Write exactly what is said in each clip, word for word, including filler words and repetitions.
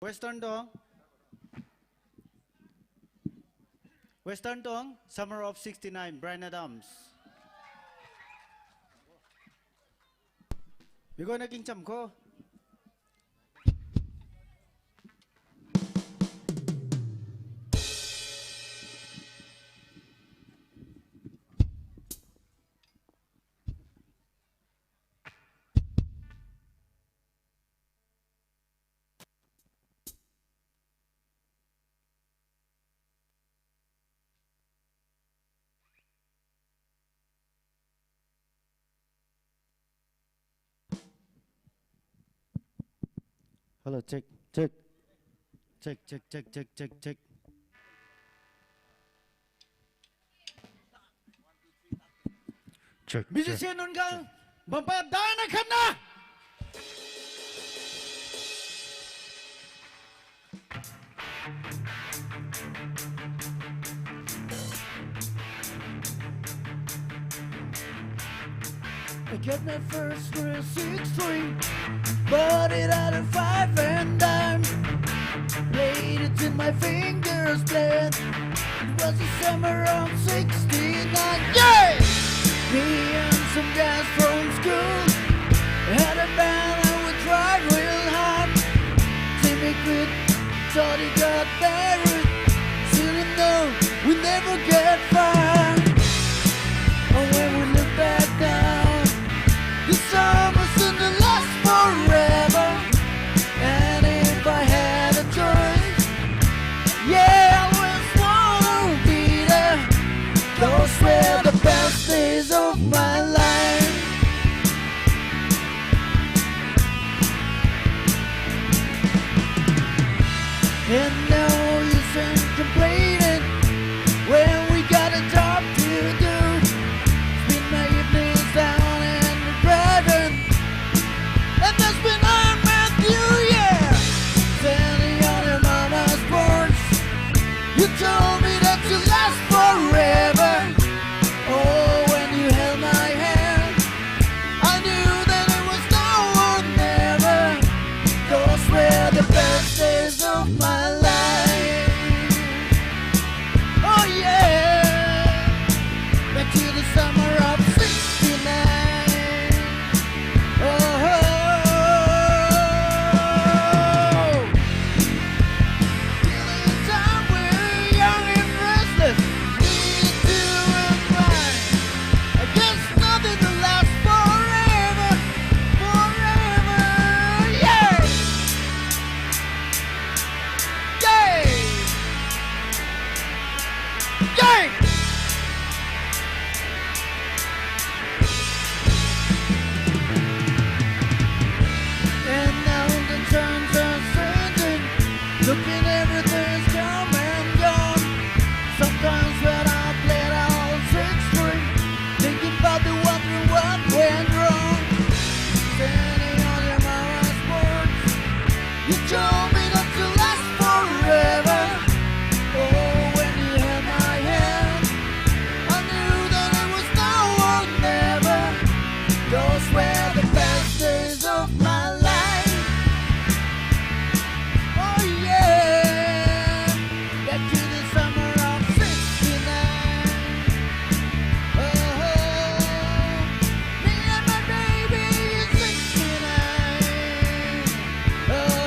Western tuang, Western tuang, Summer of sixty-nine, Bryan Adams. Mi guayna king cham kho. Hello, check, check. Check, check, check, check, check, check. Check, check, musician nunc khang, check. Bam pat daina khatna. I get my first real six string, bought it at a five and dime. Played it till my fingers bled. It was the summer of sixty-nine. Yeah! Me and some guys from school had a band and we tried real hard. Timmy quit, thought he got married. Still didn't know we never get far. And when we look back now, the summer soon to last forever. And if I had a choice, yeah, I always wanna be there. Those were the best days of my life. And now you send complaining when we got a job to do. Spend my evenings down in the garden. And that's when I met you, yeah. Standing on your mama's porch, you told me that you last forever. Oh, when you held my hand, I knew that it was now or never. Those were the best days of my life. Oh yeah, back to the summer of sixty-nine. Oh, feeling the time we're young and restless, need to unwind. I guess nothing will last forever, forever, yeah. Yeah. Yeah. And now the times are changing, looking everything's come and gone. Sometimes when I play that old six string, thinking about the wondering what went wrong. Standing on your mama's porch, you told me that you last forever. Oh, when you held my hand, I knew that it was now or never. Those were the best days of my life. Oh yeah, back to the summer of sixty-nine. Oh, me and my baby in sixty-nine. Oh.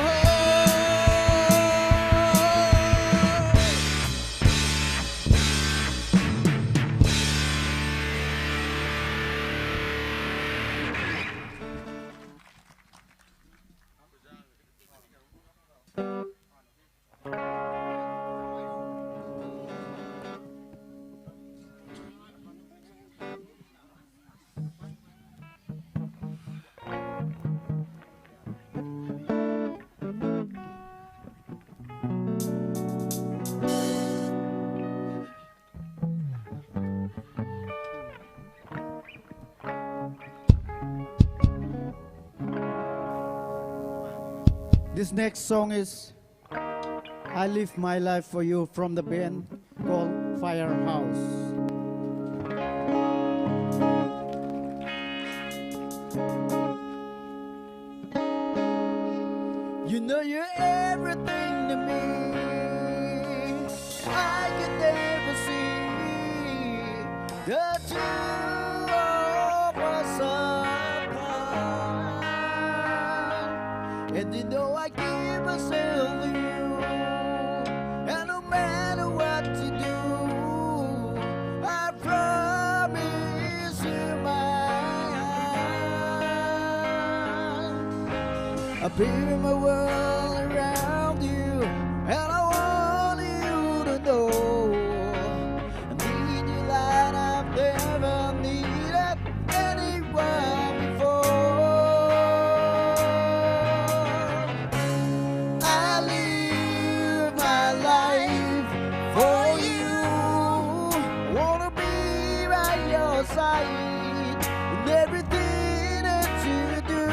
This next song is I Live My Life For You from the band called Firehouse. You know you're everything to me. I could never see the two of us apart. And you know I give myself to you. And no matter what you do, I promise you my heart. I build my world around you, and I want you to know I need you like I've never needed anyone before. I live my life for you. Wanna be by your side in everything that you do.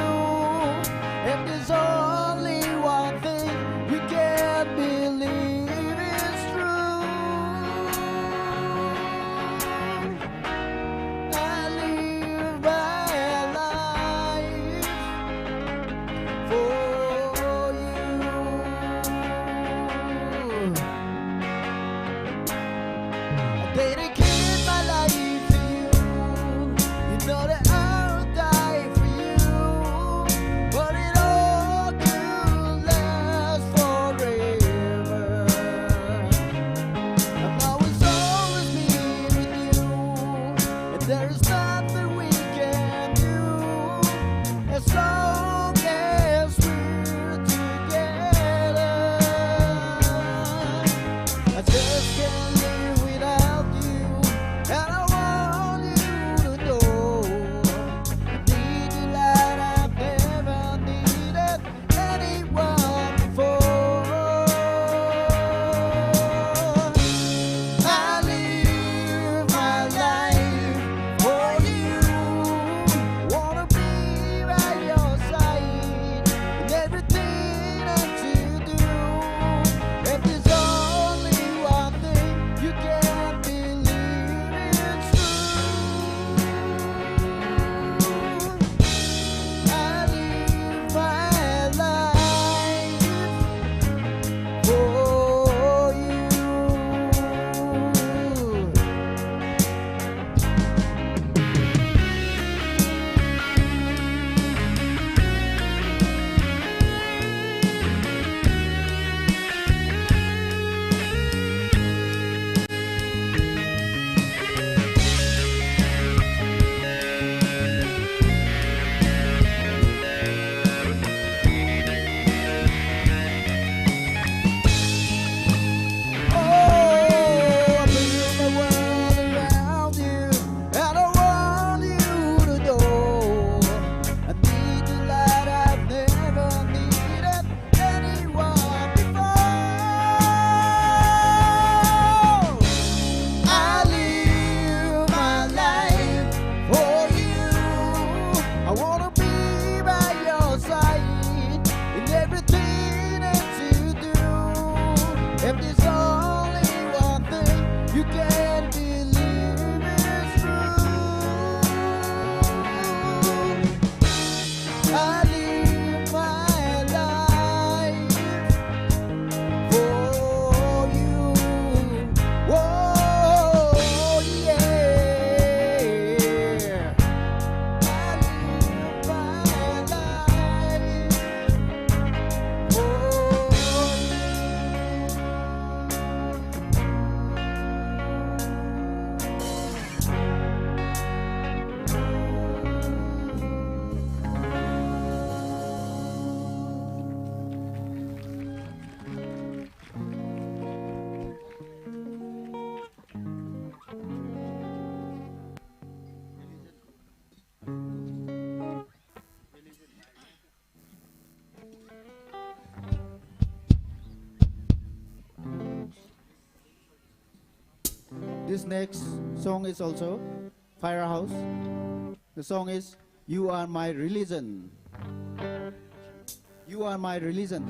And there's only one thing we can believe is true. I live my life for you. I dedicate my life to you. You know that I'll die for you, but it all could last forever. And I will always be with you, and there is nothing we can do as long as we're together. I just can't live without you, and I want you to know I need you like I've never needed anyone before. I live my life for you. Wanna be by your side in everything that you do. If there's only one thing you can believe, it's true. I live my life for you. Oh, I build my world around you, and I want you to know I need you like I've never needed anyone before. I live my life for you. I wanna be by your side in everything that you do. If there's only one thing you can believe is true, I live my life for you. Oh, yeah. I live my life for you. This next song is also Firehouse. The song is You Are My Religion. You are my religion.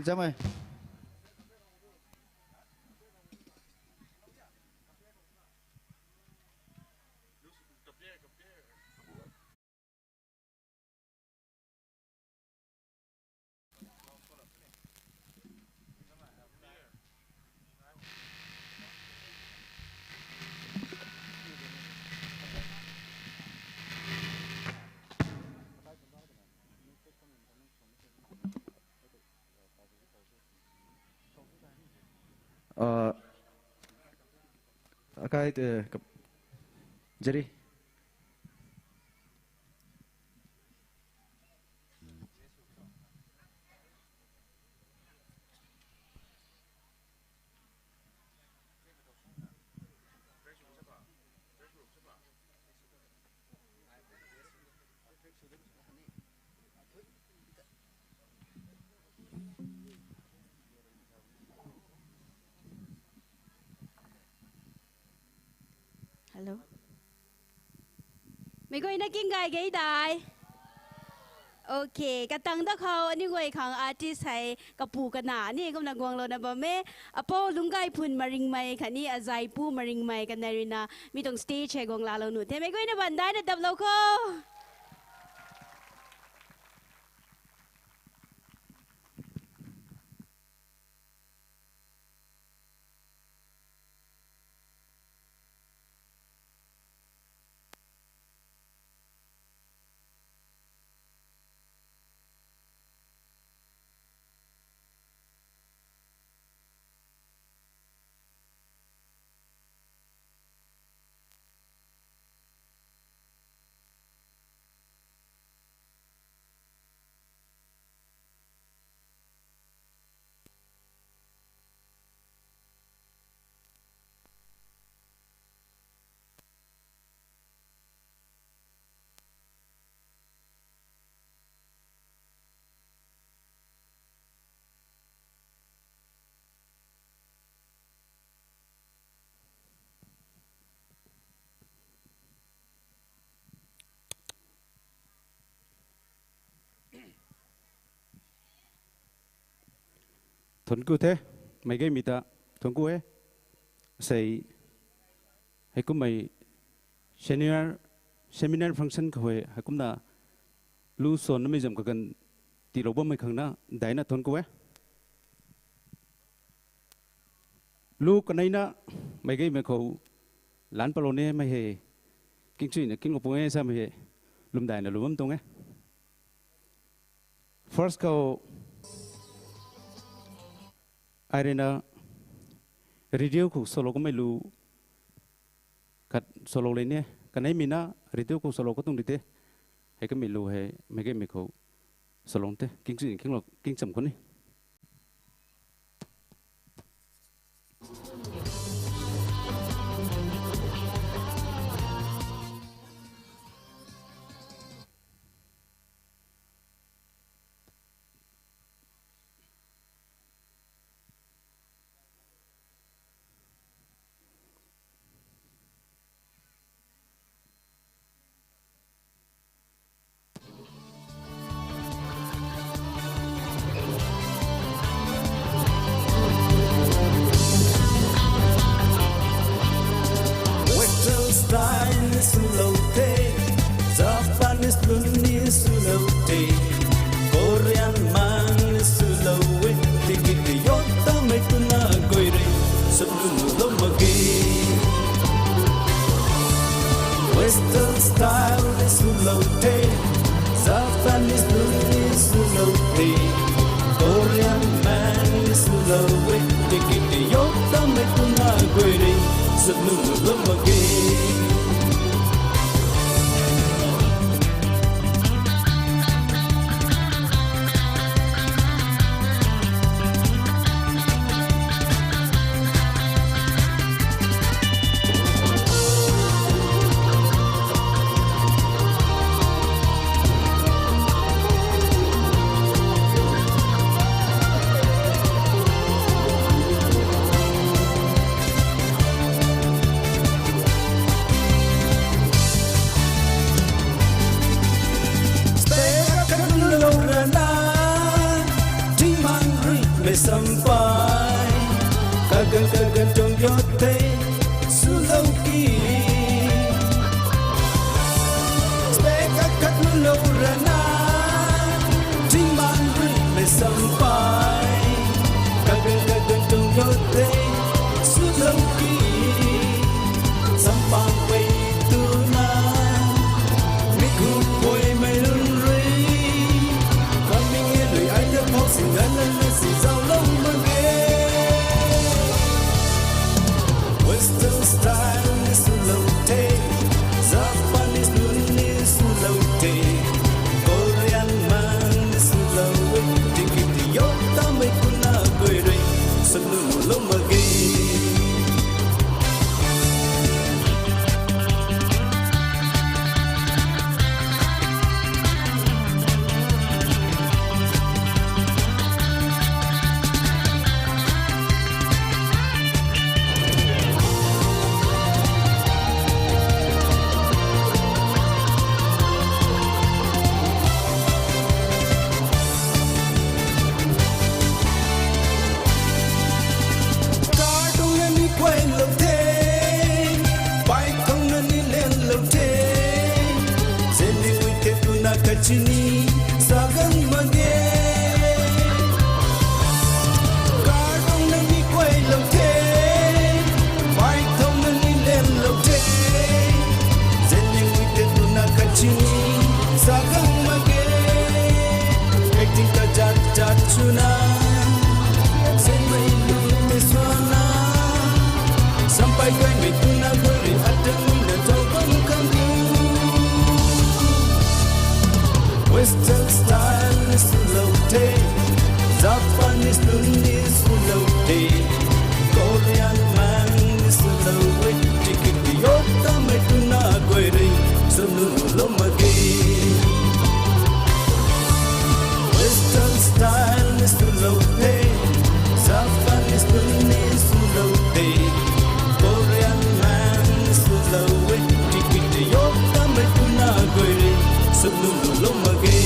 Jamei. Ah, akai, eh, kap-, jari. Hello. Meic guayna king gay ge dai. Okay, katang da khou aniu guay khang artist hei kapu kana ni kumna guanglouna bam e. Apou Lungcgayphun Maringmei khatni azaipu Maringmei kanei ruina mi tuang stage hei guang laalou nuh the. Meic guayna ban daina daplou kho. Thuanc ku the, meic gaymei ta, thuanc ku e. Sei, heikummei senior seminar function khou hei, heikumna lu suan namei zam kaganv tiilou bammei khang na daina thuanc ku e. Lu kaneina meic gaymei khou lan palou ni mei hei, kingchuina kinglou pung e samei hei, lwmdaina lou bam tuang e. First khou, ai ruina radio khou salou kamei lu khat salou le ni, kaneimei na radio khou salou katuang di the, heikumei lu hei meic gaymei khou salou the, kingchuina kinglou, kingcham khou ni. Western style ni swlou the, Japanese lun ni swlou the, Korean mang ni swlou e, tiki ti yot tamei twna guay rui sw lun lou mak ge. Western style ni swlou the, Japanese lun ni swlou the, Korean mang ni swlou e, tiki ti yot tamei twna guay rui sw lun lou mak ge. Sampai, kagan kagan tuang yot the, swlou ki. Stay kat kat nu lou rana, tingman rui mei sampai, kagan kagan tuang yot the, swlou ki. Sampang pei tuna, mi kum pui mei lun rui, coming in rui ai the phok si ngan lan na si zau lou mak ge. Western style ni swlou the, Japanese lun ni swlou the, Korean man ni swlou e, tiki ti yot ta mei kuna goi rui, sap nu lou mak ge. Kar tuang na ni kuay lou the, bike tuang na ni lian lou the, zeni ui the tuna kachini sa gang mak ge. Kar tuang na ni kuay lou the, bike tuang na ni lian lou the, zeni ui the tuna kachini sa gang mak ge. Acting ta jat jat swna, zeni ui the swana, sampai guay mei tuna guri atan na zau bam kan di. Western style ni swlou the, Japanese lun ni swlou the, Korean man ni swlou e, tiki ti yot ta mei tuna goi rui, sap nu lou mak ge. Western style ni swlou the, Japanese lun ni swlou the, Korean man ni swlou e, tiki ti yot ta mei tuna goi rui, sap nu lou mak ge.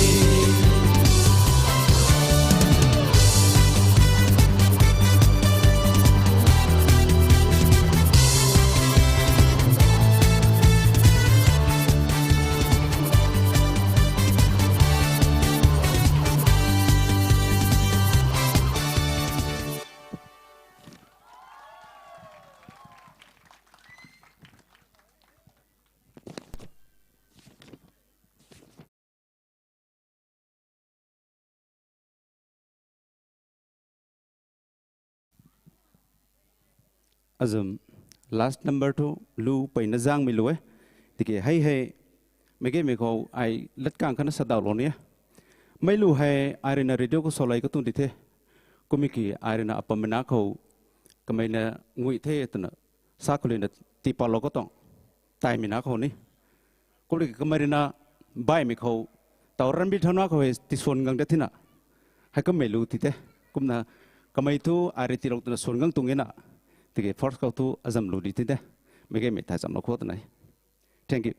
Azam last number thu lu peyna zangmei lu e. Tiki hei hei, meic gaymei khou ai lat kang khatna sa daw lou ni e. Mei lu hei ai rui na radio khou salou katuang di the. Kumna ki ai rui na apamna khou kamei na ngui the twna sa khou lina tipatlou katuang taimei na khou ni. Kumna ki kamei rui na baihmei khou, taw ranbi thauna khou hei tisuan gang dat thina, hei kamei lu ti the. Kumna kamei thu ai rui tiilou twna suan gang tuang e na. Tiki first khou thu azam lu di ti the. Meic gaymei thai chamlou khou twna. Thank you.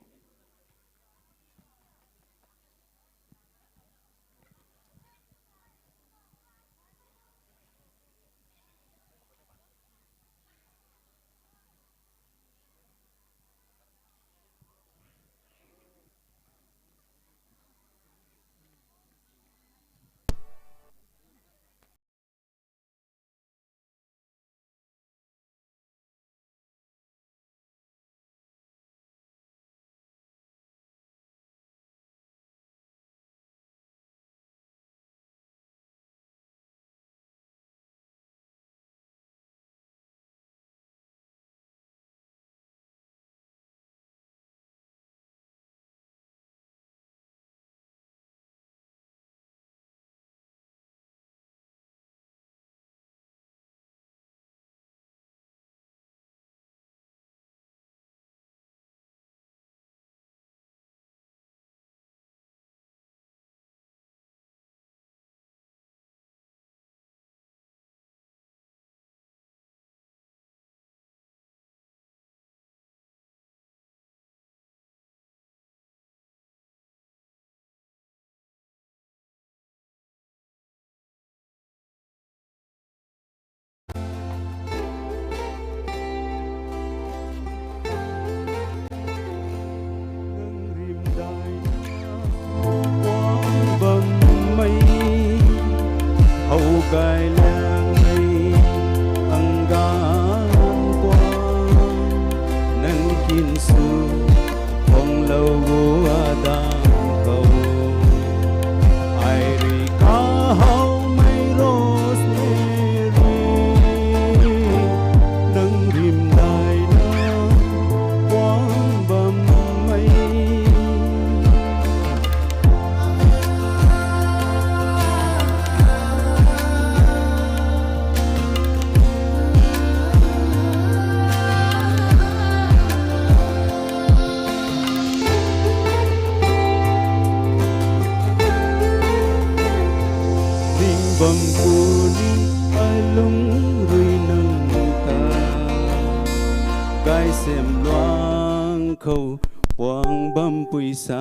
pui sa.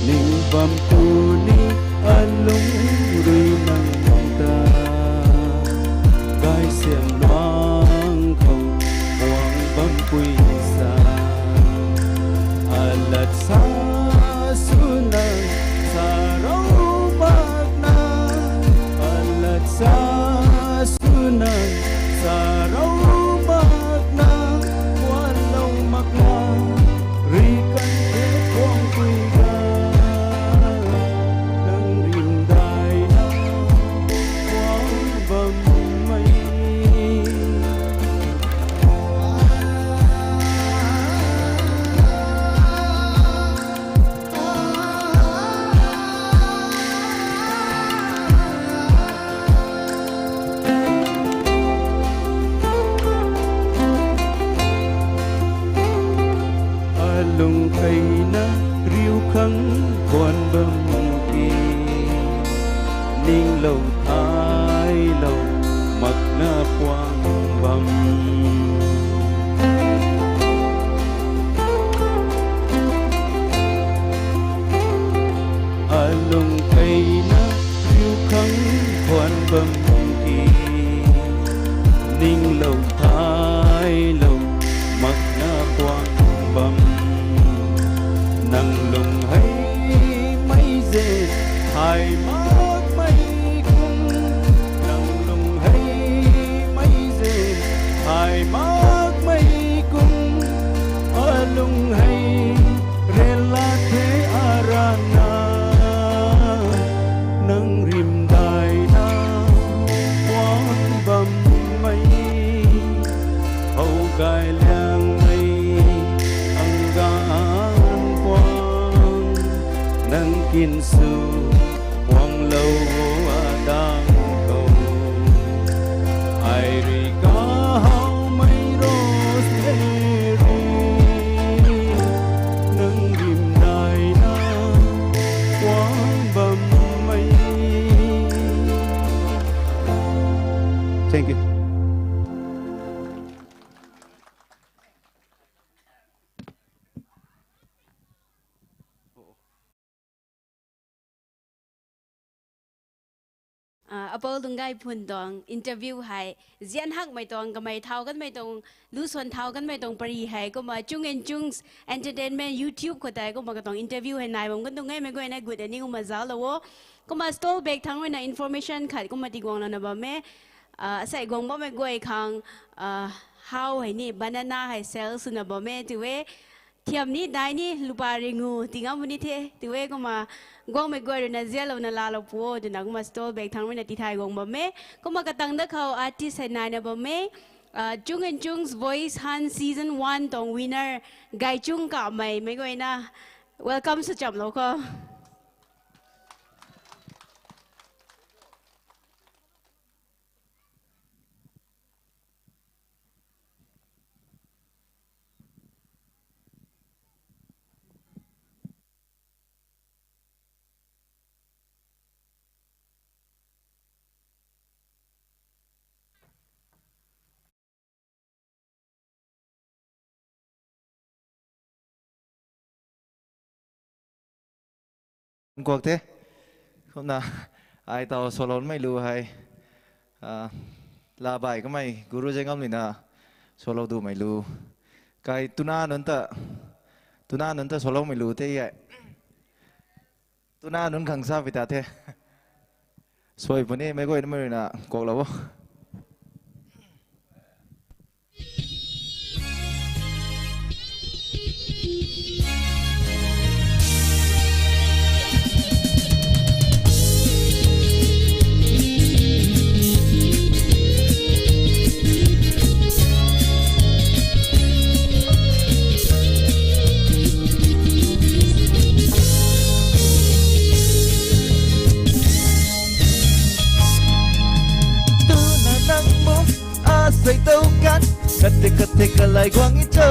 Ning bam tu ni alung rui nang ta, kai siam luang khou puang bam pui sa. Alat sa sw nang sa rou mak na, alat sa sw nang sa rou mak na, puan lou mak na, ri kan the puang pui ga, nang rim dai na puang bam mei. Alung kei na riu khang khwan bam ki, ninglou thailou mak na puang bam. Alung kei na riu khang khwan bam ki, ninglou thailou mak na puang bam. Nang lung hei mei ze hai mak mei kum, nang lung hei mei ze hai mak mei kum, alung hei rela the arana, nang rim dai na puang bam mei. Hou gay liang mei ang gan puang, nang kin su puang lou a dang kou. Ai ri ka hou mei rosemary, nang rim dai na puang bam mei. Thank you. Ah, apou Lunggai Phun tuang interview hei, zian hakmei tuang, kamei thau kanmei tuang, lu swan thau kanmei tuang pari hei, kumna Chung and Chungs Entertainment YouTube khou tei, kumna katuang interview hei nai bam kan tuang e, meic guayna gut ani kumna zauclou o. Kumna stall back thangc ruina information khat kumna tiguang lana bam e. Ah, asei guang bammei guay khang, ah, hau hei ni banana hei sale swna bam e, ti e. Thiam ni dai ni lupa ringu ti ngam ni the, ti e. Kumna guangmei guay ruina zianlouna laalou pu o twna kumna stall back thangc ruina tithay guang bam e. Kumna katang da khou artist hei naina bam e. Ah, Chung and Chung's Voice Hunt Season one tuang winner Gaichung Kamei, meic guayna welcome sw chamlou kho. Kuak the. Kumna ai taw soloumei lu hei, ah, labai kamei Guru Zengam lina solou dumei lu. Kai tuna nunc ta, tuna nunc ta soloumei lu the e. Tuna nunc khang sa pi ta the. Sui puni meic guaynamei ruina kuaklou o. Tuna nang mu asei tow kan, kate kate kalai guang i cho.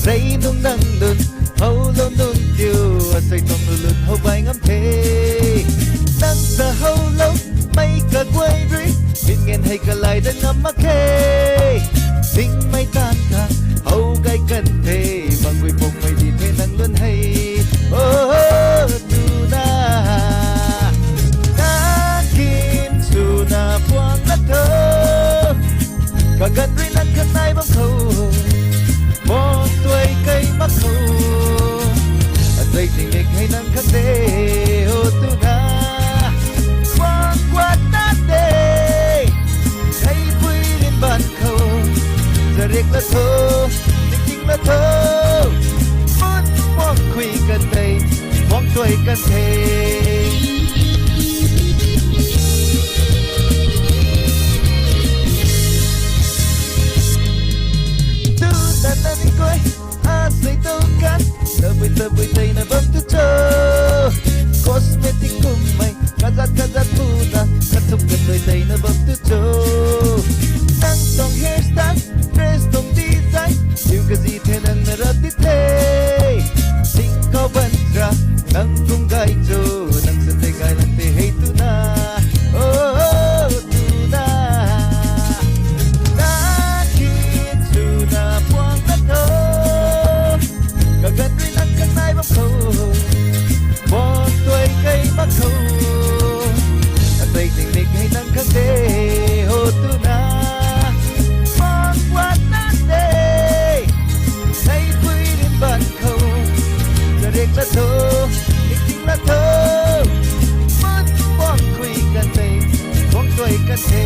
Rey nung nang lun, howlou nung kiu, asei tuang lu lun how bai ngam the. Nang ta howlou, Mei kaguay rui, min ngen hei kalai dat ngam mak khe. Singmei tan khang, how gay kan the, bang gui pukmei di the nang lun hei. Oh, tuna, na kin swna puang na tho. Kaganv rui nang khang nai bam khou, bang tuai kei mak khou. Asei tingmik hei nang khang de, oh tuna. Puang kuat na de, hei pui rin ban khou. Zarik la tho, ting ting la tho. Mun puang khui kan tei, puang tuai kan the. Tuna na ni guay, asei tu kan, tabui tabui tei na bam tu cho. Cosmetic kummei, kazat kazat puna, kathum katui tei na bam tu cho. Nang tuang hairstyle, dress tuang design, liu kazi the nang na rap di the. Sing kau ban tra, nang tuang gay cho, nang sa tei gay lang tei hei tuna. Oh, tuna. Na kin swna puang na tho. Kaganv rui nang khang nai bam khou, bang tuai kei mak khou. Asei tingmik hei nang khang de, oh tuna. Puang kuat na de, hei pui rin ban khou. Zarik la tho, ting ting la tho. Mun puang khui kan tei, puang tuai kan the.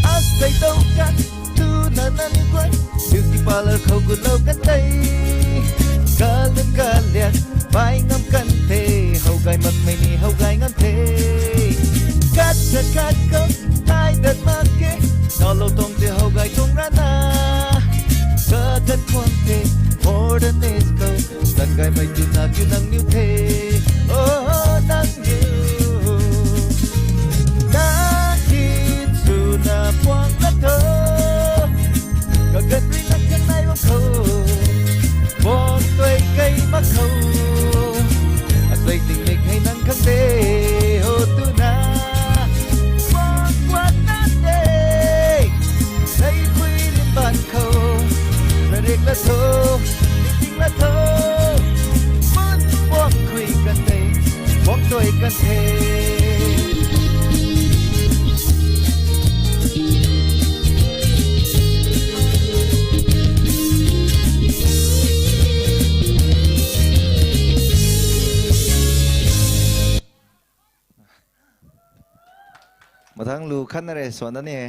Asei tu kan, tuna na ni guay, beauty parlour khou gutlou kan tei. Kalun kaliak, bai ngam kan the, how gay makmei ni how gay ngam the. Kat kat kat khou, nai dat mak khe, nalou tuang tei how gay tuang rana. Kagat kuang the, modern days khou, tan gaymei tuna kiu nang niw the. Oh, nang niw. Na kin swna puang na tho. Kaganv rui nang khang nai bam khou, bang tuai kei mak khou. Asei tingmik hei nang khang de, oh tuna. Puang kuat na de, hei pui rin ban khou. Zarik la tho, ting ting la tho. Mun puang khui kan tei, puang tuai kan the. Mathang lu khat na re swan da ni e.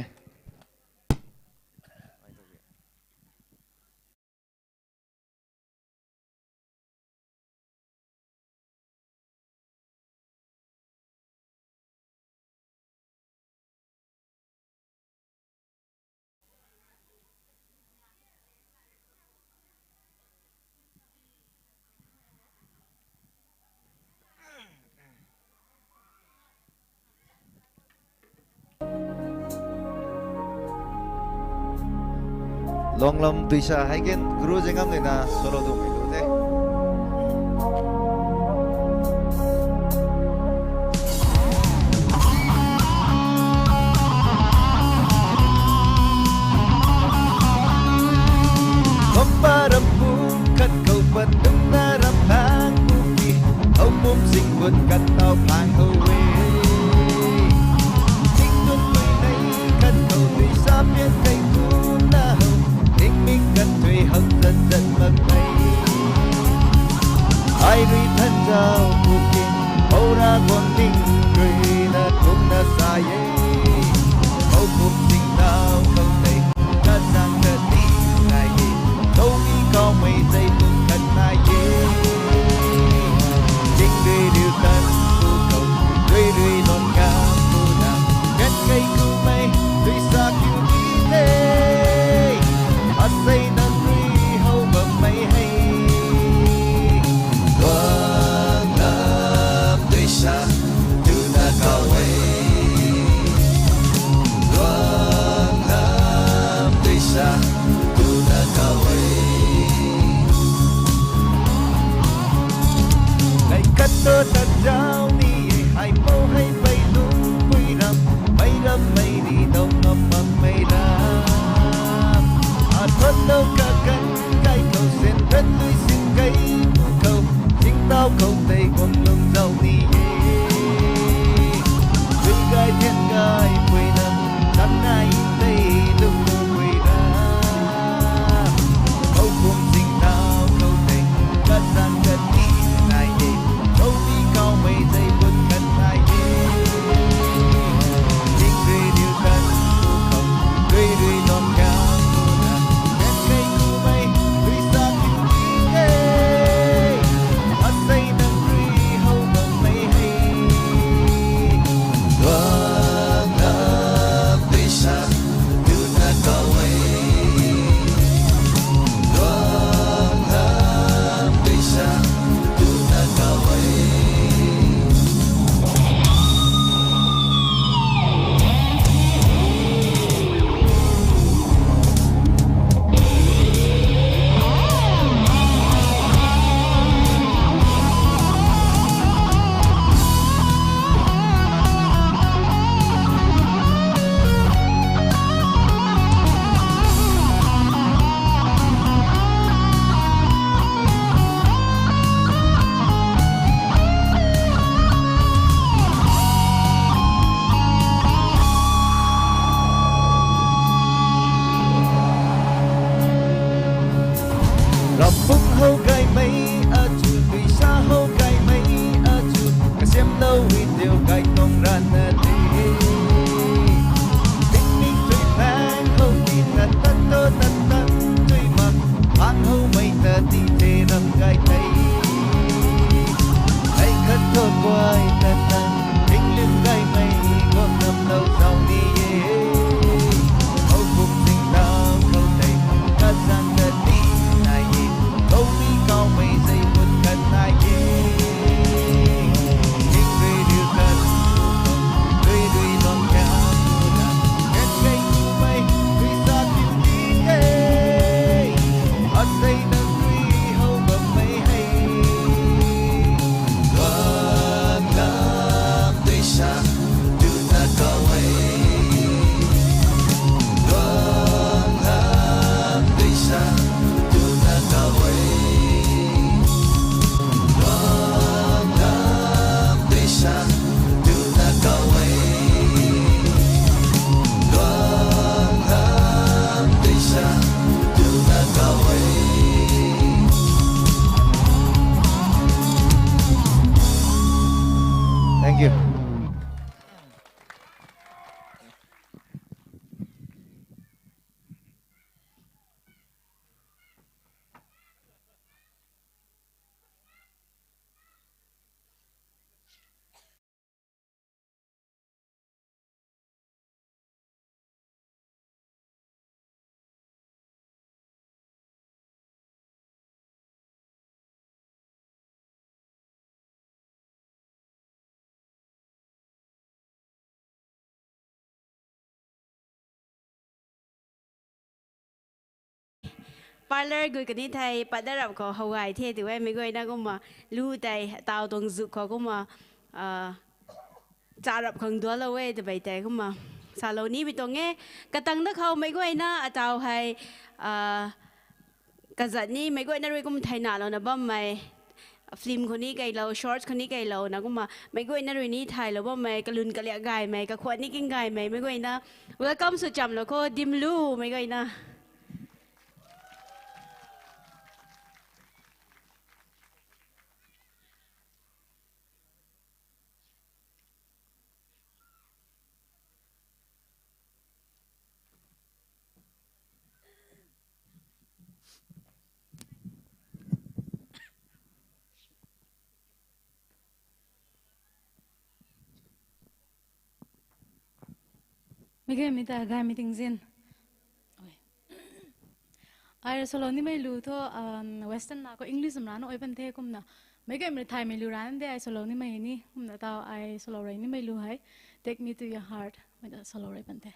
Longlam tuisa hei ken guru zengam lena solo tu mei lu the. Khompa rampu khat khou pat nungna ramh phang pu ki, hou pum sing gut khat tau phang khou e. Sing tun tui nei khat khou tui sa pian kei kumna hou, ning mik khat tui hak zat zat mak kei. Ai rui than zau pu ki, hou ra guang ning rui na kum na sa e. Hou pum sing tau khou tei, khat zang khat ting nai e. Hou mi kau mei zei kum khat nai e. Sing rui riu tan pu khou Tau kakan kai khou sen ran tui sin kai mu khou, sing tau khou tei guang lung zau ni e. Tui kai thian kai pui na, tam nai tei lung lung pui na. Khou kum sing tau khou tei, kat sang kat ni nai e. Khou mi khou mei zei bun kan nai e. Sing rui diu kan, khou rui rui dong kan, Ravpuang hou gaymei achu, tuisa hou gaymei achu, kasiamlou wi teu gay tuang ranna de. Picnic tui pang hou ki tat tat to tat tat tui mak, pang hou mei ta ti te ram gay tei. Ai khat to guay tat tat, pinglim gaymei guang nam lou zau ni e. Hou buk ting tau khou tei, kat zang kat ni nai e. Khou mi khou mei zei bun kan nai e. Ting rui riu kan, rui rui bam kan, kan kei ku mei, rui sa kiu ni e. Asei nang rui hou bam mei hei. Guang lam tei sa, tu na kau e. Guang lam tei sa, tu na kau e. Guang lam tei sa, tu na kau e. Guang lam tei sa, tu na kau e. Thank you. Parlour gui kani thei, pat dat rap khou how gay the tw e, meic guayna kumna, lu tei, taw tuang zuk khou kumna, ah, cha rap khang dualou e, twbei tei kumna, salou nimei tuang e, katang dat khou meic guayna, ataw hei, ah, kazat ni, meic guayna rui kum thei nalouna bammei, film khou ni keylou, shorts khou ni keylouna kumna, meic guayna rui ni thaylou bammei, kalun kaliak gaymei, kakhwan ni king gaymei, meic guayna, welcome sw chamlou khou, dimlu, meic guayna. Meic guaymei ta gaymei tingzin. Ai rui salou nimei lu thu, um, Western na khou English mrana oi pan the kumna. Meic guaymei rui thaymei lu rana de ai salou nimei ni kumna taw ai salou rui nimei lu hei, Take Me to Your Heart, mei ta salou rui pan the.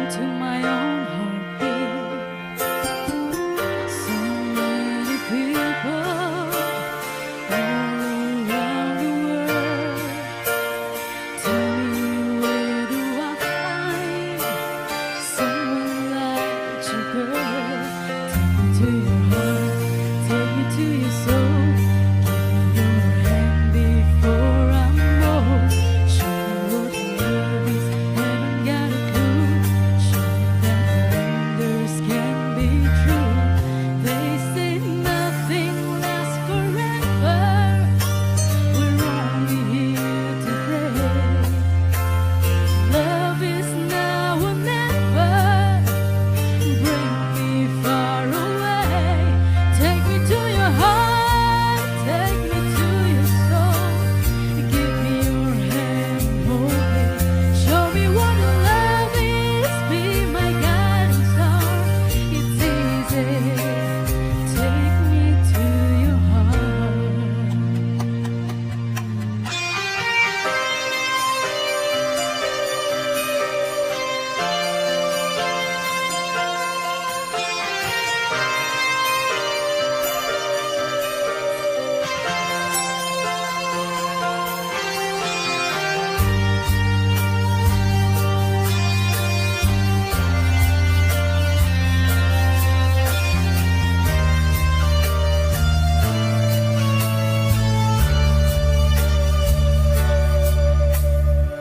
To my own heartbeat. So many people all around the world. Tell me, where do I find someone like you, girl? Take me to your heart, take me to your soul. Give me your hand before I'm old. Show me what love is, haven't got a clue. Show me that wonders can be true. They say nothing lasts forever. We're only here today. Love is now or never. Bring me far away. Take me to your heart, take me to your soul. Give me your hand, hold me. Show me what love is, be my guiding star. It's easy. Take me to your heart.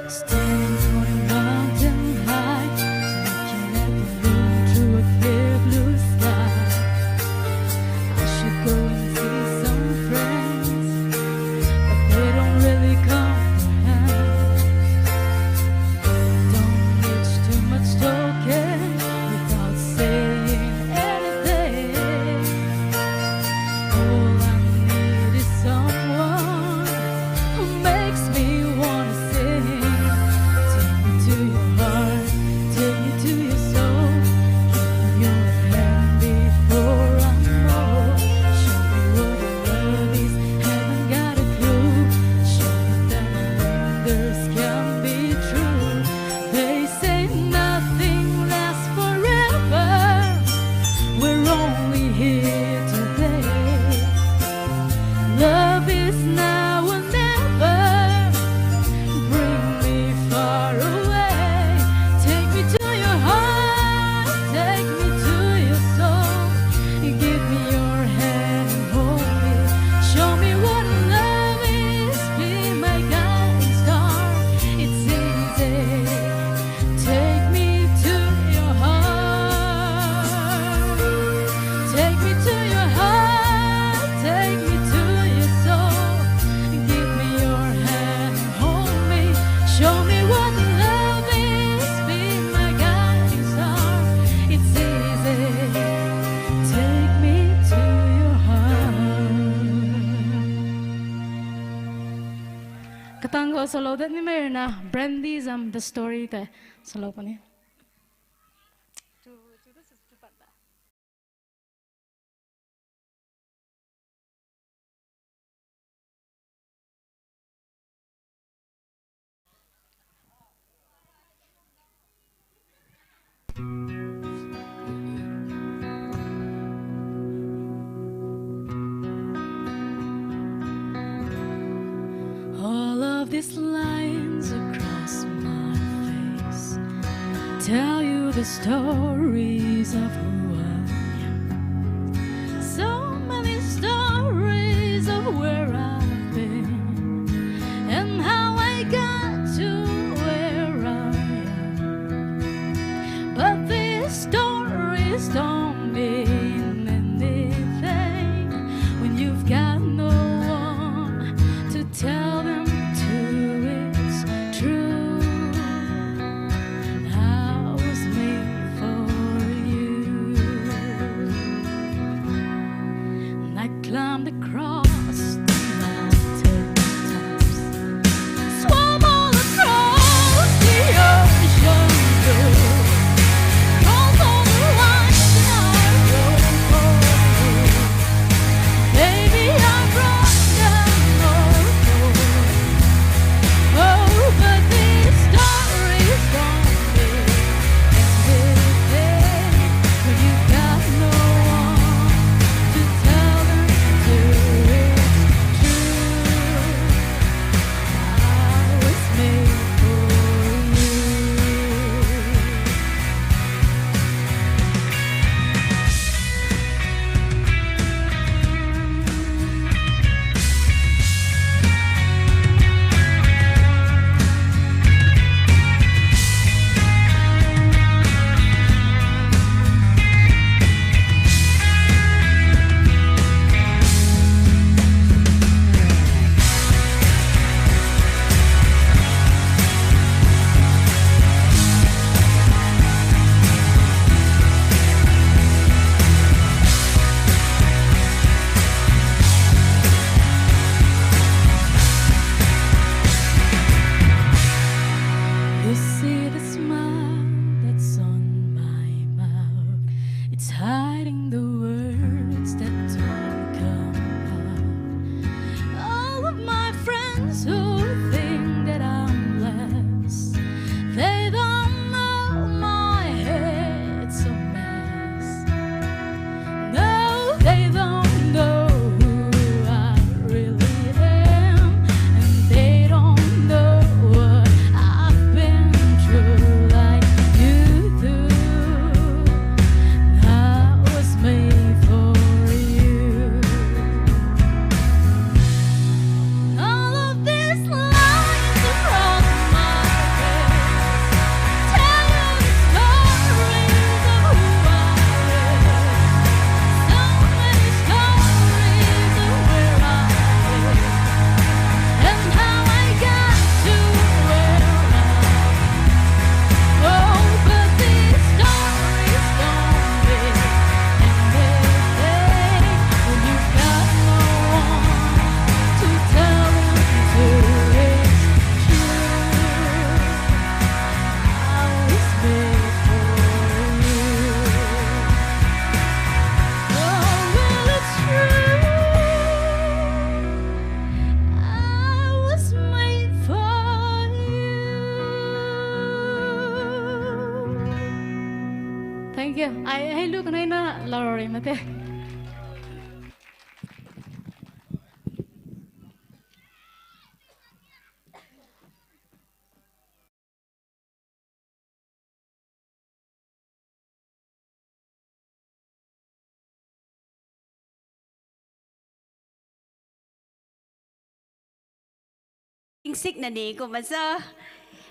Standing on a mountain high, looking at the moon through a clear blue sky. I should go and see some friends, but they don't really comprehend. Don't need too much talking without saying anything. All I need is someone who makes me wanna sing. Take me to your heart, take me to your soul. Give me your hand before I'm old. Show me what love is, haven't got a clue. Show me that wonders can be true. They say nothing lasts forever. We're only here today. Love is now or never. Bring me far away. Take me to your heart, take me to your soul. Give me your hand and hold me. Show me what love is, be my guiding star. It's easy. Take me to your heart. Take me to your heart. Take me to your soul. Give me your hand and hold me. Show me what love is. Be my guiding star. It's easy. Take me to your heart. Katang khou solo dat nimei rui na, Brandy zam The Story tei solo puni. All of these lines across my face tell you the stories of who I am. So many stories of where I've been and how I got to where I am. But these stories don't mean anything when you've got no one to tell them to. It's true, I was made for you. Thank you. Ai, hei lu kanei na lau rui mate. Ingsik na ni kumna sa.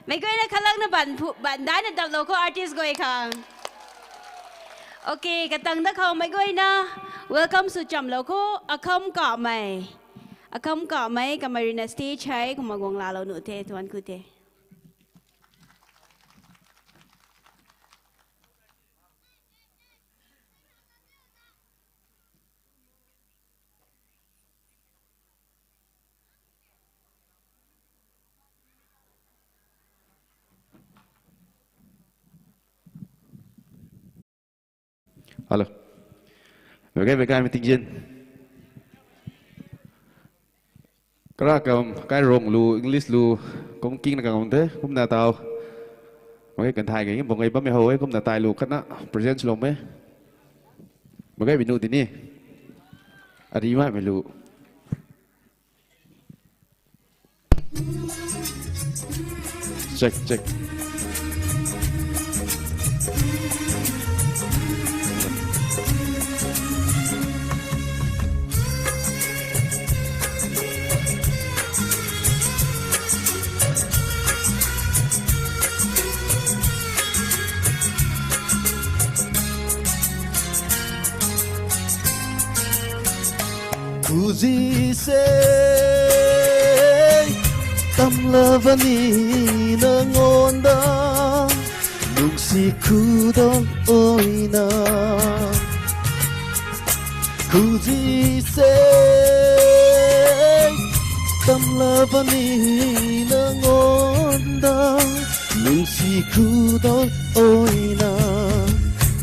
Meic guayna khalangna ban phu-, ban daina daplou khou artist guay khang. Okay, katang da khou meic guayna welcome sw chamlou khou akham kamei. Akham kamei kamei ruina stage hei kumna guang laalou nuh the, tuan khou the. Hello. Meic guay, meic guay, meeting zin. Kara kam, kai rong lu, English lu, kum king na kam the, kumna tau. Meic guay kan thai ngai, bang ngai bammei how e, kumna tai lu, khatna present lou me. Meic guay mei nuh di ni. Arimei mei lu. Check, check. Kuzi se, tamla bani na ngonda, lungsi khuda oina. Kuzi se, tamla bani na ngonda, lungsi khuda oina.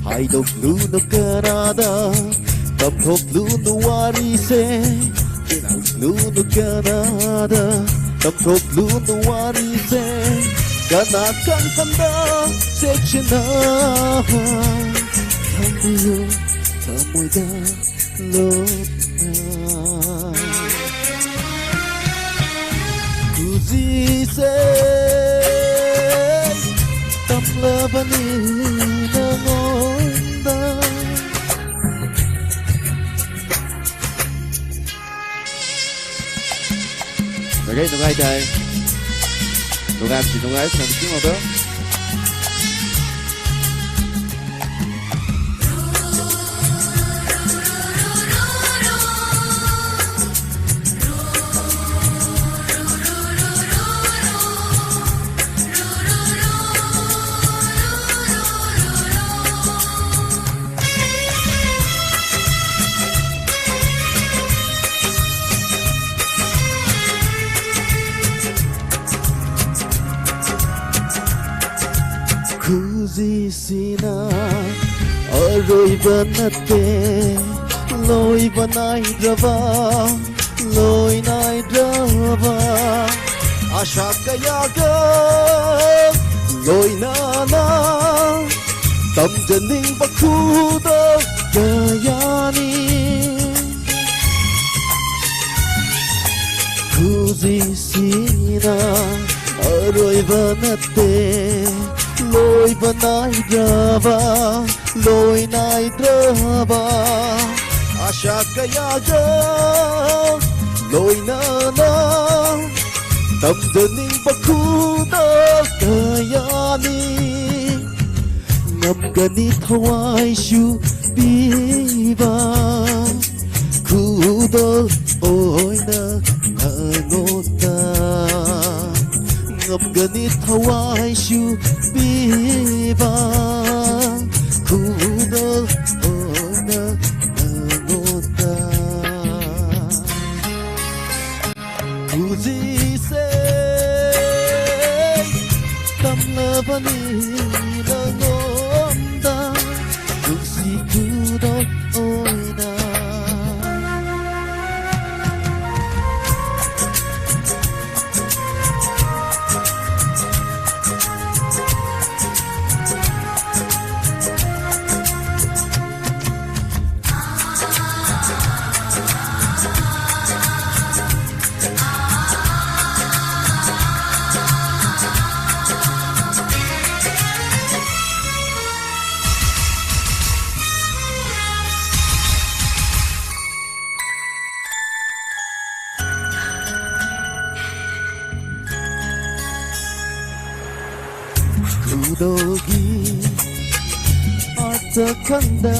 Haidok lu nu kanada, tamthok lu nu wari se, kinang lu nu kanada, tamthok lu nu wari se, kana kan panda, se china, thambiyo, tamoida, lona. Kuzi se, tamla bani na ngonda. Okay, nungai dai. Nungai si nungai, nang sing mo to. Kuzi sina arui bana te, loi banai draba, loi nai draba. Asha kaya ga, loi nana, tamzaning bakhuda kaya ni. Kuzi sina arui bana te, loi banai draba, loi nai draba. Asha kaya ga, loi nana, tamzaning bakhuda kaya ni. Ngam kani thawai shu piba, khuda oina ngonda. Ngam kani thawai shu piba, khuda oina ngonda. Kuzi se, tamla bani na ngonda, lungsi khuda oina. ta khanda,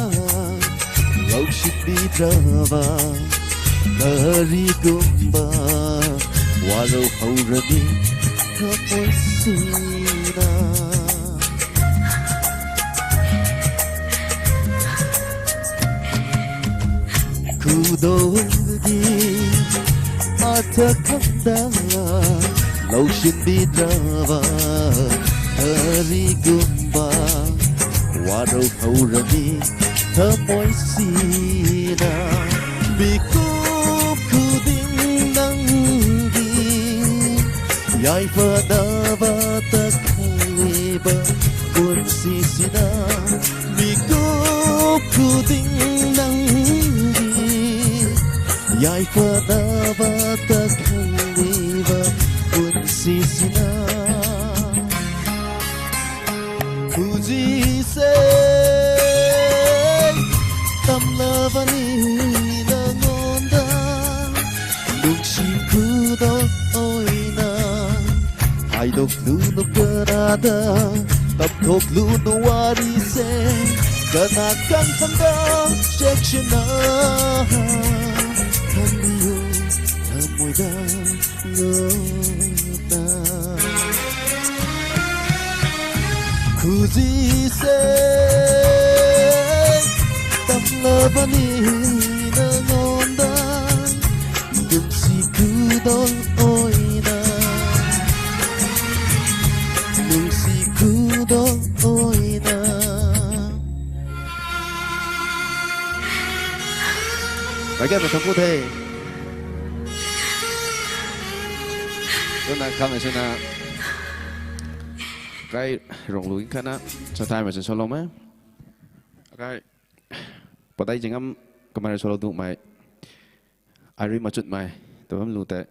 lou shin bi drava, kari gumba, waro hou rani, kapoi sina. Kudongi, ata khanda, lou shin bi drava, kari gumba, waro hou rani, kapoi sina. Bikup khuding nang di, yai fana ba ta khaliba, kun si sina. Bikup khuding nang di, yai fana ba ta khaliba, kun si sina. Kuzi se, tamla bani na ngonda, lungsi kudou oina. Haidok lunu karada, tapthok lunu wari se, kana kang thangda, section na, thamliu, thamuida, luna. Kuzi se, tamla bani na ngonda, lungsi kudou oina, lungsi kudou oina. Kaikham na thank you the. Tuna khang sina kai rong lu khana sa time sa solo me. Kai padai jingam kamara solo du mai. Ari machut mai. Tabam lu te.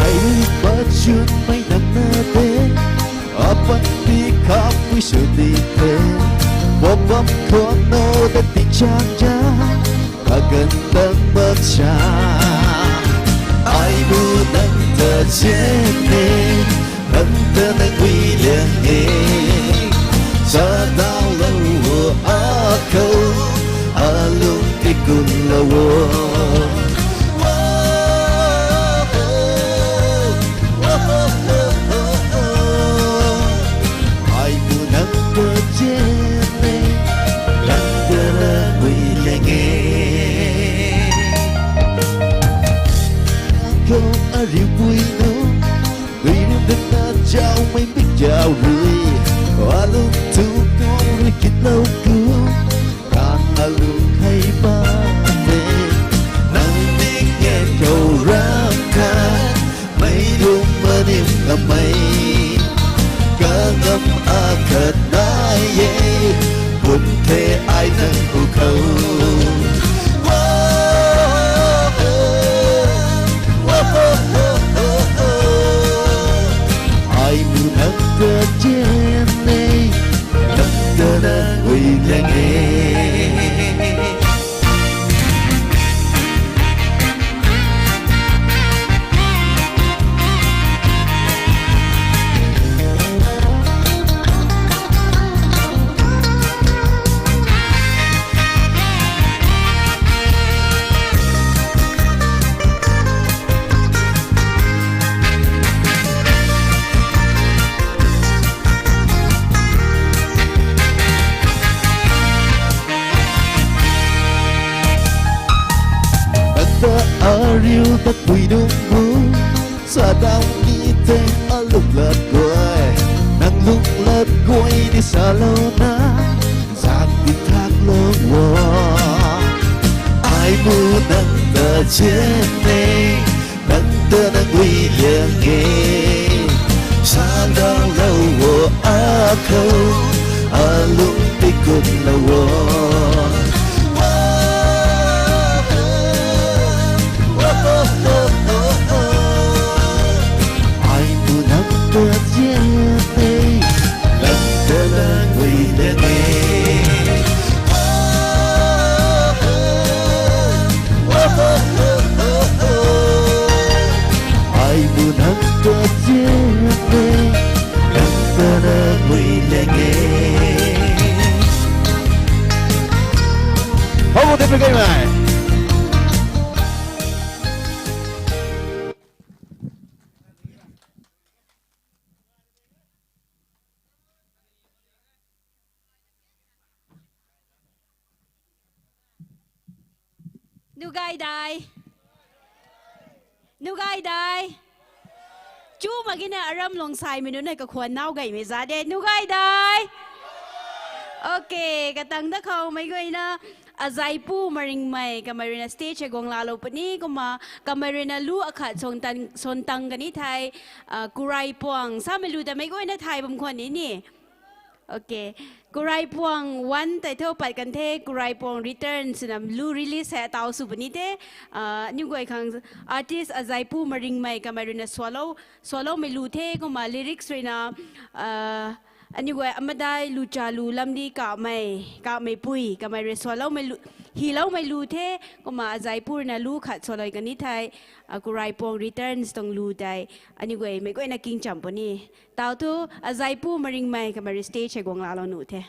Ai pachun mai nam na te, apan di kham pui su di te, bobam khon no da ting chang ja, kagan tang mak cha. Ai bu nang ta chen ne, nang ta nang gui liang e, sa dau lou o a khou, a lung ti kun lou o. Ai bu nang ta chen ne, nang ta nang gui liang e. Khou ariu pui nu, dui nu dana jauhmei bik jauh rui, alung tu kau rui kitlou ku, kan alung hei pa te. Nang dik ngen khou ram khat, mei lung manim kamei, kangam akhat nai e, bun the ai nang hu khou. Ai bu nang ta chen e, nang ta nang gui liang e. Nang ta ariu ta pui nunc bu, sa dau ni te alung lat guay, nang lung lat guay ni salouna, zak di thak lou o. Ai bu nang ta chen e, nang ta nang gui liang e, sa dau lou o a khou, a kumna wo. Ai pu nang ta zian e, nang ta nang gui de ne. Ai pu nang ta zian e, nang ta nang gui de ne. How about every game, man? Nugai dai. Nugai dai. Chu mak gina aram lung sai mei nunc hei kakhwan nau gaymei za de. Nugai dai. Okay, katang da khou mei guayna Azaipu Maringmei kamei ruina stage hei guang laalou puni kumna kamei ruina lu akhat swn tang, swn tang kani thei, ah, Kurai Puang samei lu ta mei guayna thay bam khwan ni ni. Okay. Kurai Puang one tei thu pat kan the, Kurai Puang Returns na lu release hei tau sw puni the, ah, aniu guay khang artist Azaipu Maringmei kamei ruina swalou, swaloumei lu the, kumna lyrics ruina, ah, aniu guay amadai lu cha lu lamdi kamei, kamei pui, kamei rui swaloumei lu, hyloumei lu the, kumna Azaipu ruina lu khat swalou kani thei, ah, Kurai Puang Returns tuang lu tei, aniu guay mei guayna king cham puni. Tau thu, Azaipu Maringmei kamei rui stage hei guang laalou nuh the.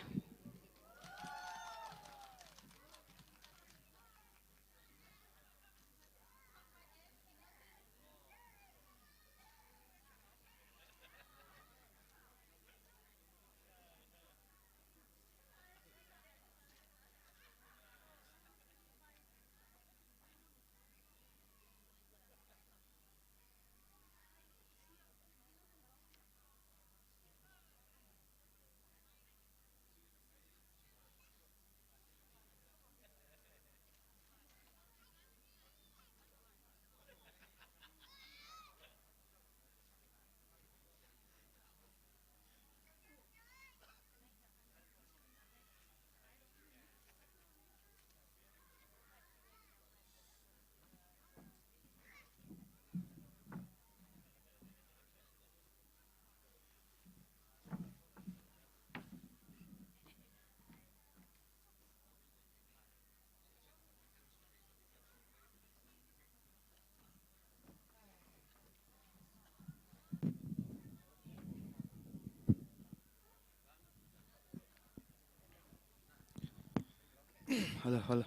Hello, hello.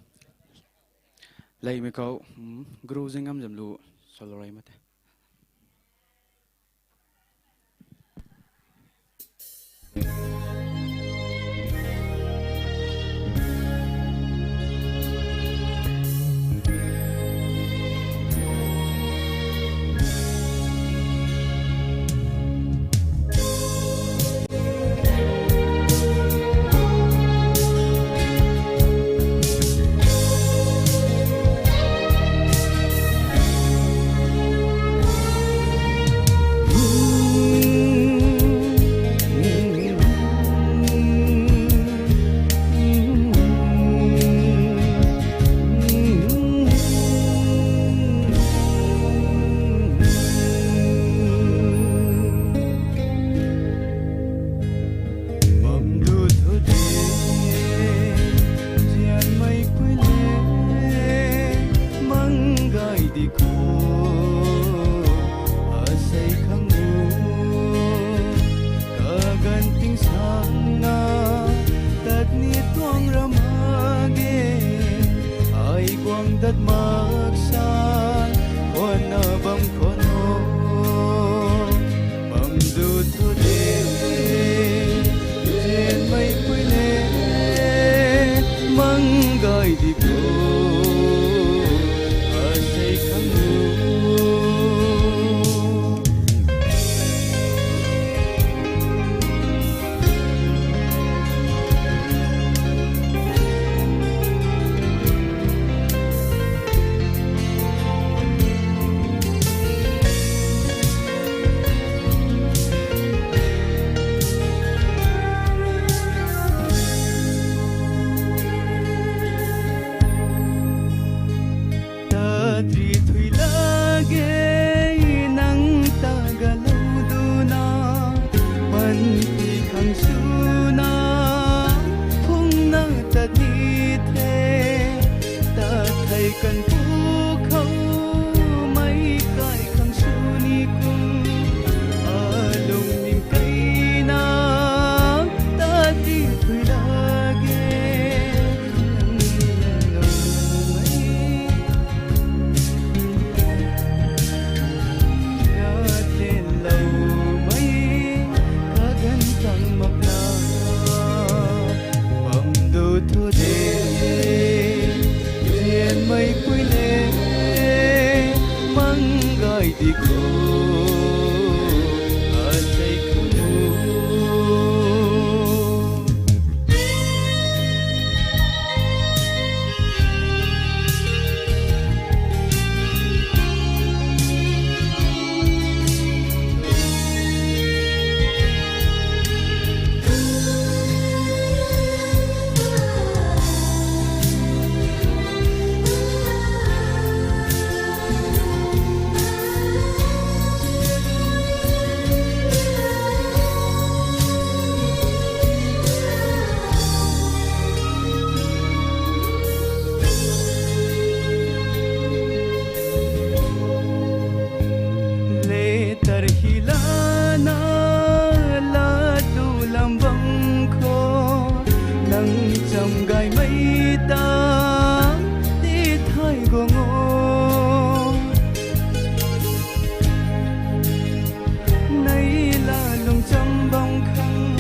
Leimei khou, hmm, guru zingam zam lu solo rei mate. Bam du thu de, zianmei pui le, mang gay di kho, asei khang u, kaganv ting sana, tat ni tuang ram a ge, ai guang dat mak san, wan na bam khwan o. Bam du thu de, zianmei pui le, mang gay di kho, asei khang u. Gaymei ta ti thay guang o. Nai la lungcham bam khang,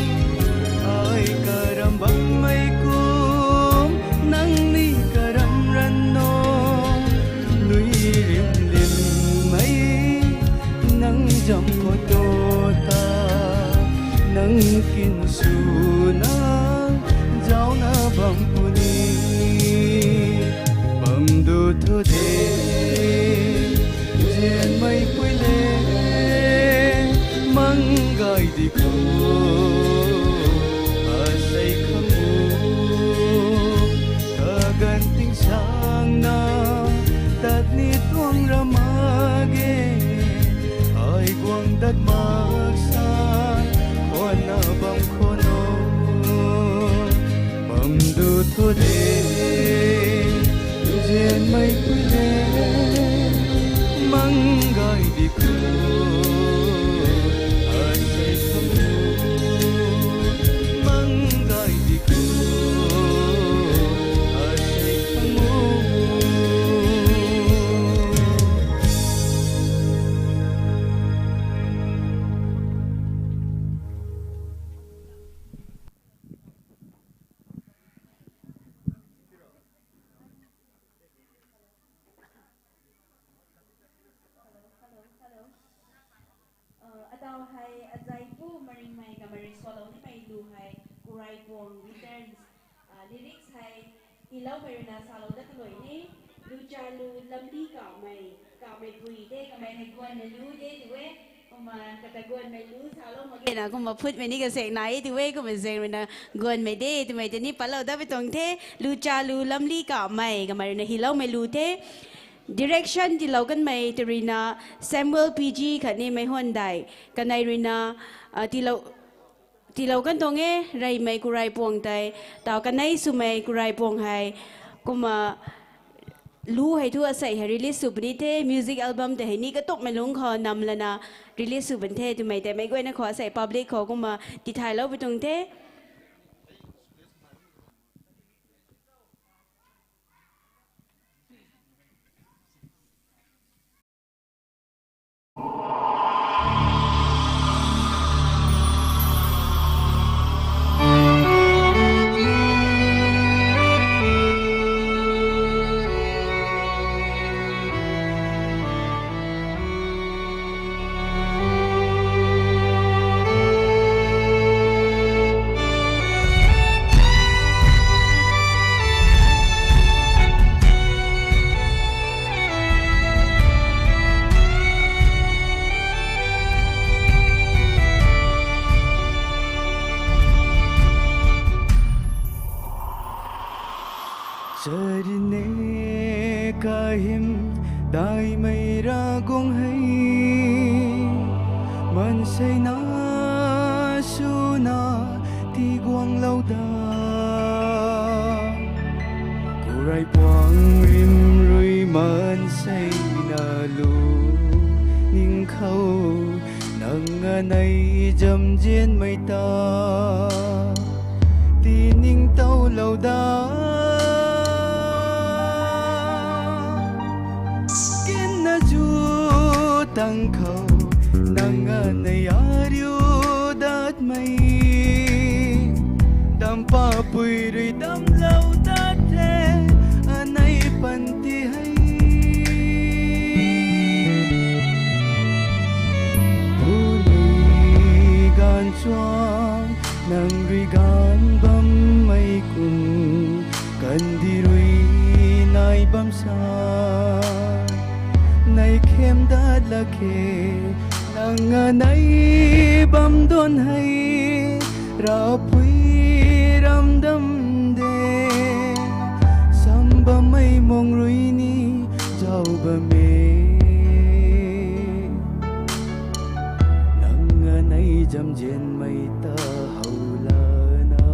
ai karam bammei kum, nang ni karam ran o. Nui rim limmei, nang zam khou tu ta, nang kin swna, zaucna bam puni. Bam du thu de, nzianmei pui le, mang gay di khou, asei khang u, kaganv ting sangna, tat ni tuang ra mak ge, ai guang dat mak sa, khwanna bam khwan o. Bam du thu de, nzianmei pui le, mang gay di khou, asei khang u, mang gay di khou, asei khang u. Hello, hello, hello. Uh, atau hei azai pu maringmei kamei rui salou nimei lu hei Kuraipuang returns, uh, lyrics hei tiiloumei ruina salou dat kalui ni, lu cha lu lamli kamei, kamei pui de kamei hei guanmei lu de tu e, kumna kata guanmei lu salou mak ge na kumna phutmei ni kazaeng nai tu e, kumna zaeng ruina guanmei de twmei tei ni patlou dat pui tuang the, lu cha lu lamli kamei kamei ruina hyloumei lu the. Direction tiilou kanmei tei ruina Samuel P G khatni Meihondai kanei ruina, ah, tiilou, tiilou kan tuang e, reymei Kuraipuang tei, tau kanei swmei Kuraipuang hei, kumna lu hei thu asei hei release sw puni the, music album tei hei ni katumhmei lungc khou nam lana release sw puni the twmei tei meic guayna khou asei public khou kumna tithaylou pui tuang the. Charine kahym daihmei Ravguangc hei, maanseina swna tiguanglou da. Kuraipuang rim rui maanseina lu ning khou, nang anei zamzianmei ta tiningtowlou da. Kinna zu tang khou, nang anei ariu datmei, dampapui rui damclou dat the, anei panty hei. Puni ganv chuang, nang rui ganv bammei kum, kandih rui nai bam sa, nai kham dat lak khe, nang anei bam duan hei, ravpui ramdam de, sam bammei mung rui ni zauc bam e. Nang anei zamzianmei ta how lana,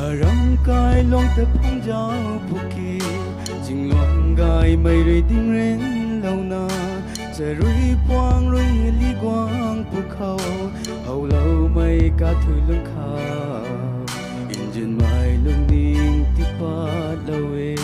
aram kai luang ta phungzau phuki, zingluang gaymei rui dingrenlouna, charui puang rui li guang pwkhou, howloumei kathui lung khou, Nzianmei lungning tipatlou e.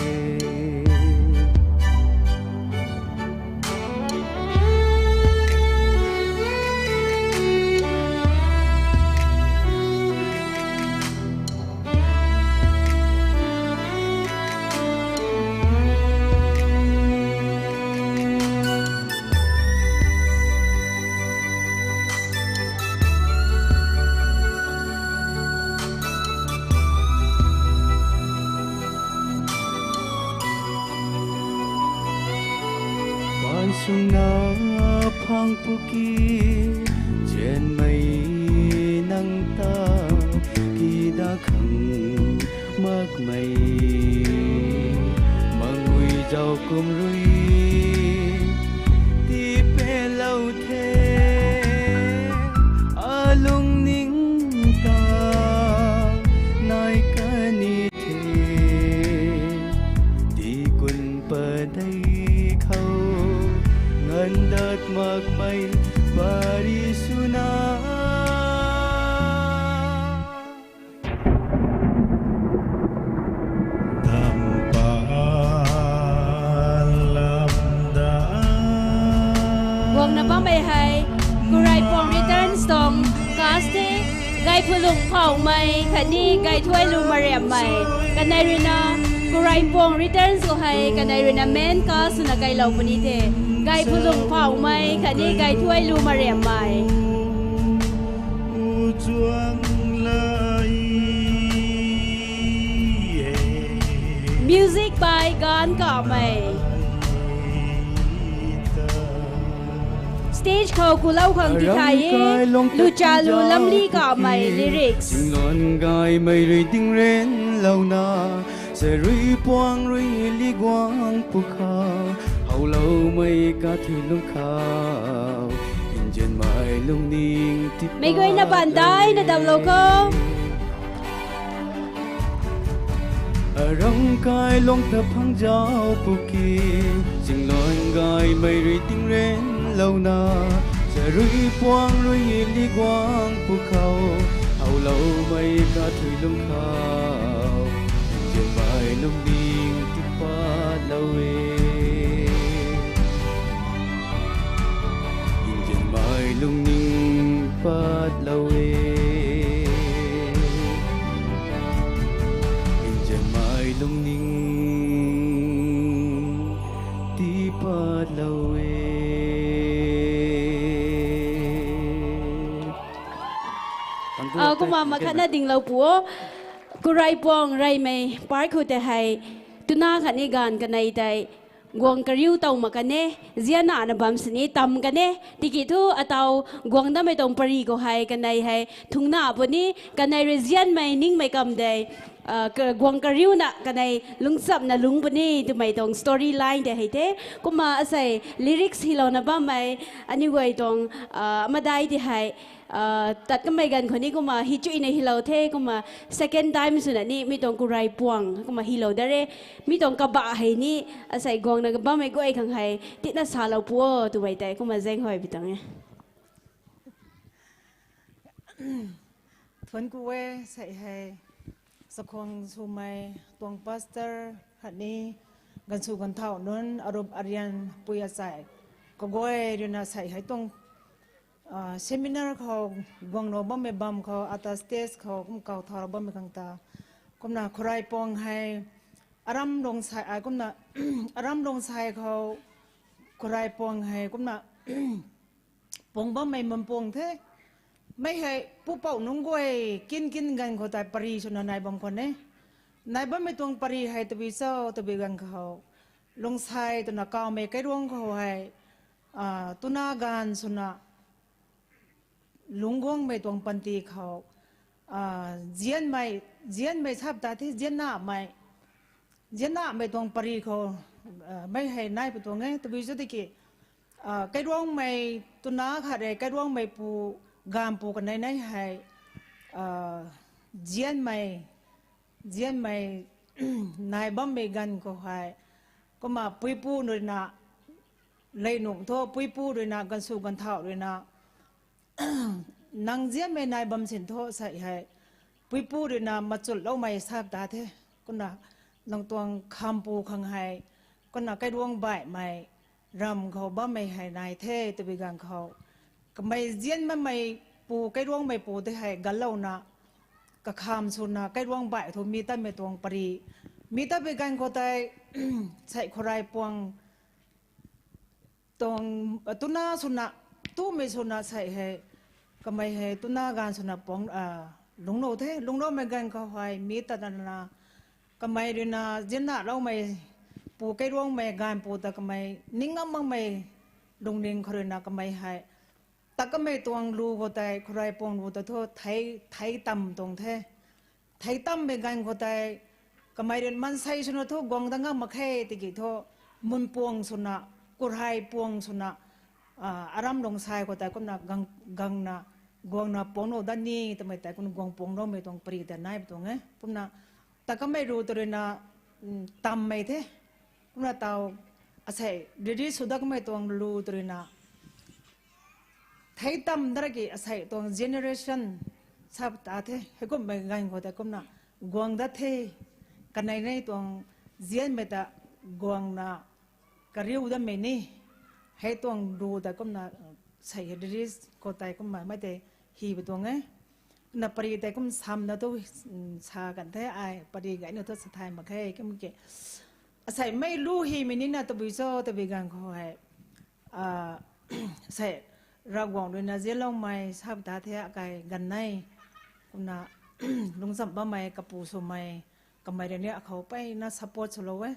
Baanchumna phang pwki, nzianmei nang ta kida khang makmei, mangui zauc kum rui tipatlou the, alungning ta nai kani the, tikum padeih khou nganv dat makmei pary swna. Dampa lamda. Guangna bammei hei, Kuraipuang Returns tuang cast the, Gaipulung Phaumei khatni Gaithuailu Mariammei. Kanei ruina, Kuraipuang Returns khou hei, kanei ruina main cast swna kailou puni the, Gaipulung Phaumei khatni Gaithuailu Mariammei. Music by Gan Kamei. Stage khou kulou khang tithay e, Luchalu Lamli Kamei lyrics. Tingluan gaymei rui tingrenlouna, charui puang rui li guang pwkhou, howloumei kathui lung khou, nzianmei lungning ti. Meic guayna baanv daina damlou kho. Aram kai lung ta phang zauc pwki, tingluan gaymei rui tingrenlouna, charui puang rui li guang pwkhou, howloumei kathui lung khou, nzianmei lungning tipatlou e. Nzianmei lungning patlou e. Nzianmei lungning tipatlou e. Kumna makhatna dinglou pu o. Kuraipuang reymei park khou tei hei, twna khatni gaanv kanei tei guang kariu tow mak kan e, zianna na bam sini tam kan e, tiki thu ataw guang dammei tuang pary khou hei kanei hei thungna puni, kanei rui zianmei ningmei kam dei, guang kariuna kanei lungchamna lungc puni twmei tuang story line tei hei the. Kumna asei lyrics hylouna bammei aniu guay tuang madai tei hei tat kamei ganv khou ni kumna hi chuina hylou the, kumna second time swna ni mi tuang Kuraipuang kumna hylou da re, mi tuang kabah hei ni asei guangna bammei guay khang hei tina salou pu o twmei tei kumna zaenghuay pi tuang e. Thuanc ku e, sei hei, Chakhwang Swmei tuang pastor khatni Gansw Ganthauh nunc arup arian pui achai kaguay ruina sei hei tuang seminar khou guanglou bammei bam khou ata stage khou kum kau thaulou bammei khang ta, kumna Khuraipuang hei aram lung sei, kumna aram lung sei khou Khuraipuang hei kumna puang bammei mumpuang the. Mei hei pupouh nunc guay kin kin ganv khou tei pary swna nai bam khwan e. Nai bammei tuang pary hei tabui cho tabui ganv khou, lungsei twna kawmei kairuang khou hei, twna gaanv swna lungc guangmei tuang panty khou, zianmei, zianmei sap ta the, ziannamei, ziannamei tuang pary khou mei hei nai pu tuang e, tabui cho tiki kairuangmei twna khat rei kairuangmei pu, gaanv pu kanei nei hei, zianmei, zianmei nai bammei ganv khou hei, kumna puipu ruina, lei nung thu puipu ruina, Gansw Ganthauh ruina, nang zianmei nai bam sin thu sei hei, puipu ruina machunloumei sap ta the. Kumna nang tuang khampu khang hei, kumna kairuang baihmei, ram khou bammei hei nai the twbi ganv khou, kamei zian bammei pu, kairuangmei pu tei hei ganlouna, kakham swna kairuang baih thu mi tatmei tuang pari, mi tatpui ganv khou tei, sei khouray puang tuang, tuna swna, tumei swna sei hei, kamei hei tuna ganv swna puang, lungclou the. Lungcloumei ganv khou hei mi tatna, kamei ruina zianna loumei pu, kairuangmei ganv pu ta kamei ning ngam makmei lungning khou ruina kamei hei, ta kamei tuang lu khou tei, khouray puang lu ta thu thei, thei tam tuang the. Thei tammei ganv khou tei, kamei rui maansei swna thu guang dat ngam mak khe tiki thu, mun puang swna, khouray puang swna, aram lungsai khou tei kumna gang, gangna, guangna puanglou dat ni twmei tei kumna guang puangloumei tuang pari ta nai pi tuang e. Kumna, ta kamei lu ta ruina, tammei the. Kumna taw, asei, riri sw dat kamei tuang lu ta ruina, thei tam dat ki asei tuang generation sap ta the, heikumhmei ganv khou tei kumna guang dat the, kanei nei tuang zianmei ta guangna kariu datmei ni, hei tuang lu tei kumna, sei hei riri khou tei kumna mei tei hi pi tuang e. Kumna pari tei kum samna thu, sa kan the ai, pari gayna thu sa thay mak khe, kum ke. Asei mei lu hymei nina tabui cho, tabui ganv khou hei, sei, Ravguangc ruina zianloumei sap ta the akai ganv nei. Kumna, lungcham bammei, kapu swmei, kamei rui ni akhou peyna support swlou e.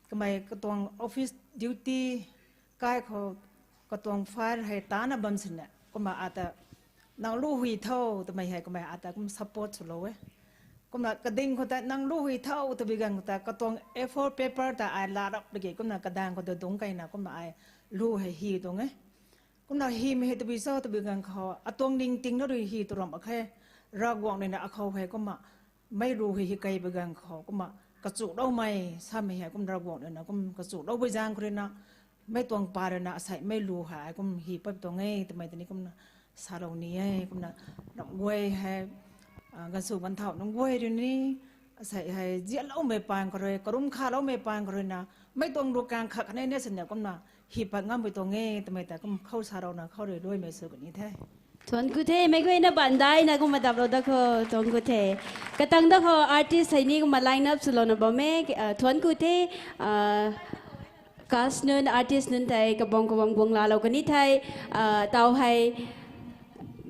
Kamei katuang office duty kai khou katuang file hei tana bam sini. Kumna ata nang lu hui tho twmei hei kamei ata kum support swlou e. Kumna kading khou ta nang lu hui tho twbi ganv khou ta katuang A four paper ta ai la rap laki kumna kadaeng khou ta dungc keyna kumna ai lu hei hi tuang e. Kumna hymei hei tabui cho twbi ganv khou atuang ningtingna rui hi tu ram akhe. Ravguangc ruina akhou hei kumna mei lu hei hi kei pi ganv khou kumna kachuloumei samei hei kum Ravguangc ruina kum kachuloupui zaeng khou ruina, mei tuang pa ruina asei mei lu hei ai kum hi pat tuang e twmei tei ni kumna salou ni e. Kumna ram guay hei, gansu ganthau nunc guay rui ni, asei hei zianloumei paan khou rui, karum khaloumei paan khou ruina, mei tuang lu kang khat kanei ni sini kumna hi pat ngam pi tuang e twmei ta kum khou salouna khou rui luaimei sw kani the. Thuanc ku the, meic guayna bandaina kumna daplou da khou, thuanc ku the. Katang da khou artist hei ni kumna line up swlouna bam e, thuanc ku the, cast nunc, artist nunc tei kabam kabam guang laalou kani thei, taw hei,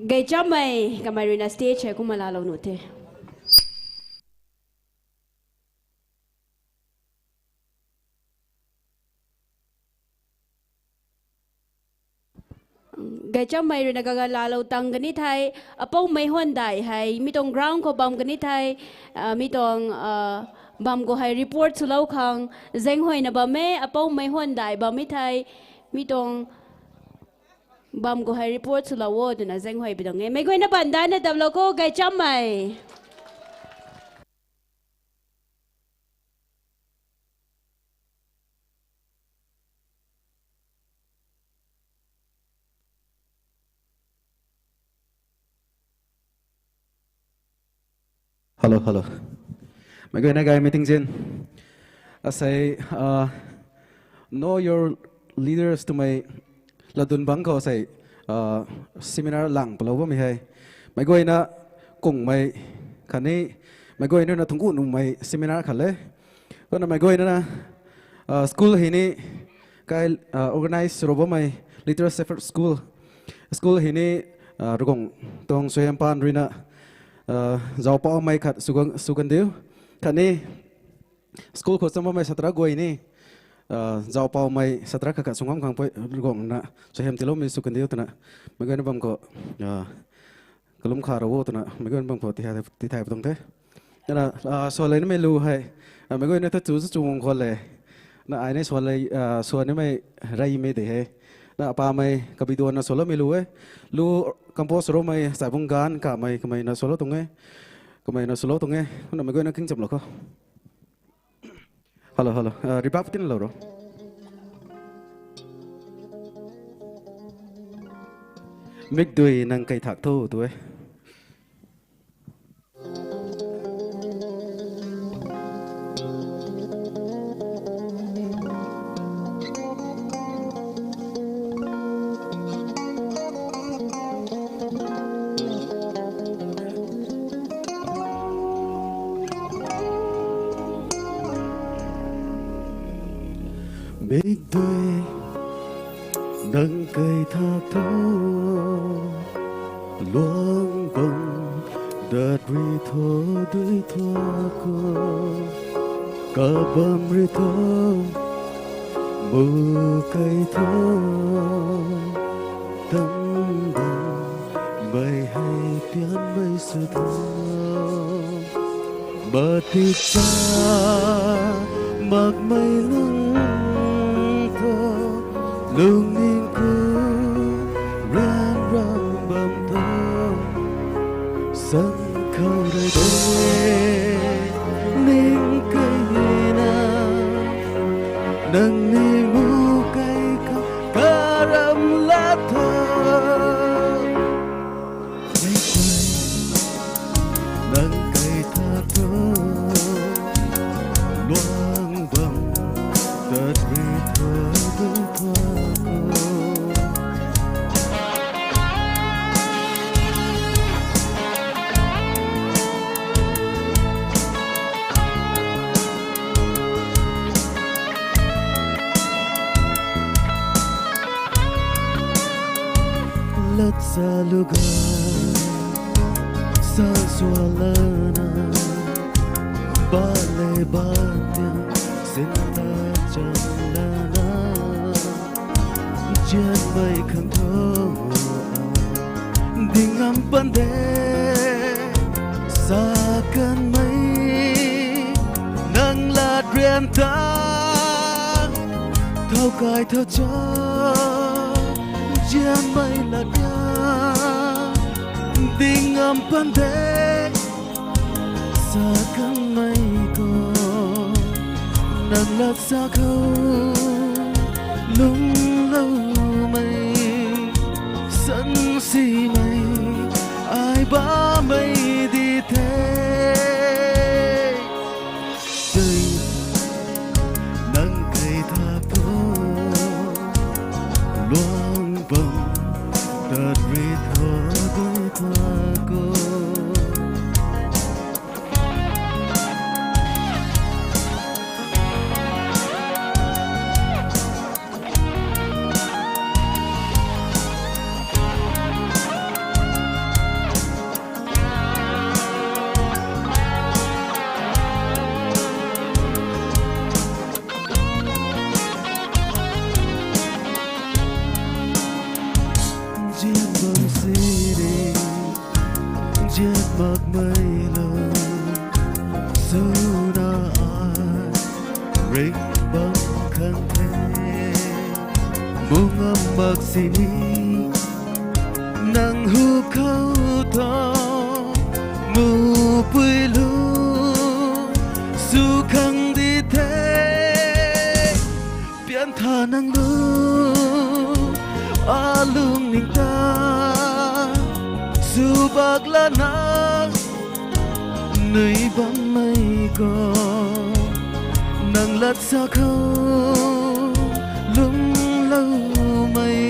Gaychammei kamei ruina stage hei kumna laalou nuh the. Gaychammei ruina kaga laalou tang kani thei, apoumei huan dai hei mi tuang ground khou bam kani thei, mi tuang bam khou hei report swlou khang zaenghuayna bam e. Apoumei huan dai bam e thei, mi tuang bam khou hei report swlou o twna zaenghuay pi tuang e. Meic guayna bandaina daplou khou, Gaychammei. Hello, hello. Meic guayna gay meeting zin. Asei, know your leaders twmei latdyn bangc khou asei, seminar lang palou bammei hei, meic guayna kungmei khatni meic guayna thungc ku nuhmei seminar khat le. Kumna meic guayna school hei ni kai organize sw bammei Little Shepherd School, school hei ni Ravguangc tuang suaihiam paan ruina zaupaumei khat sw kandiu, khatni school khou cham bammei satra guay ni zaupaumei satra khat khat sw ngam khang pui Ravguangc na suaihiam tiiloumei sw kandiu twna meic guayna bam khou kalum kha rou o twna meic guayna bam khou tithay pi tuang the. Kumna swan leinamei lu hei meic guayna ta chu chu guang khwan le. Na ai ni swan lei, swan nimei reymei de hei, na apamei kabiduanna swloumei lu e. Lu compose swloumei Saibung Gan Kamei, kamei na swlou tuang e. Kamei na swlou tuang e. Kumna meic guayna king chamlou khou. Hello, hello. Rebab tinlou ro. Mikdui nang kai thak tho tu e. Mikdui nang kai thak thu, luang bam dat rui thu dui thua ko, kabam rui thu, bu kai thu, tam bam, mei hei pianmei sw thu. Maticha makmei lung tho, lungning khou rian ram bam tho, san khou rui de, ning kai na, nang ni mu kai khang karam la tho. Nang kai thak thu, luang bam dat rui thu dui thua ko. Lat sa lu ga, sa sua lana, ba le ba tiang, sin ta chang lana, nzianmei khang thu, ding ngam pan de, sa kanmei, nang lat rian ta, thau kai thau cha, nzianmei lat rian, ding ngam pan de, sa kanmei ko, nang lat sa khou, lungloumei, san simei, ai bammei di the. Tei, nang kai thak thu, luang bam, tat rui thu dui thua ko. Nzian bam sini, nzian makmei lou, swna ai ring bam khang the. Mu ngam mak sini, nang hu khou tho, mupui lu, sw khang di the. Pian tha nang lu, alungning ta, sw bak lana, nui bammei ko, nang lat sa khou, lungloumei,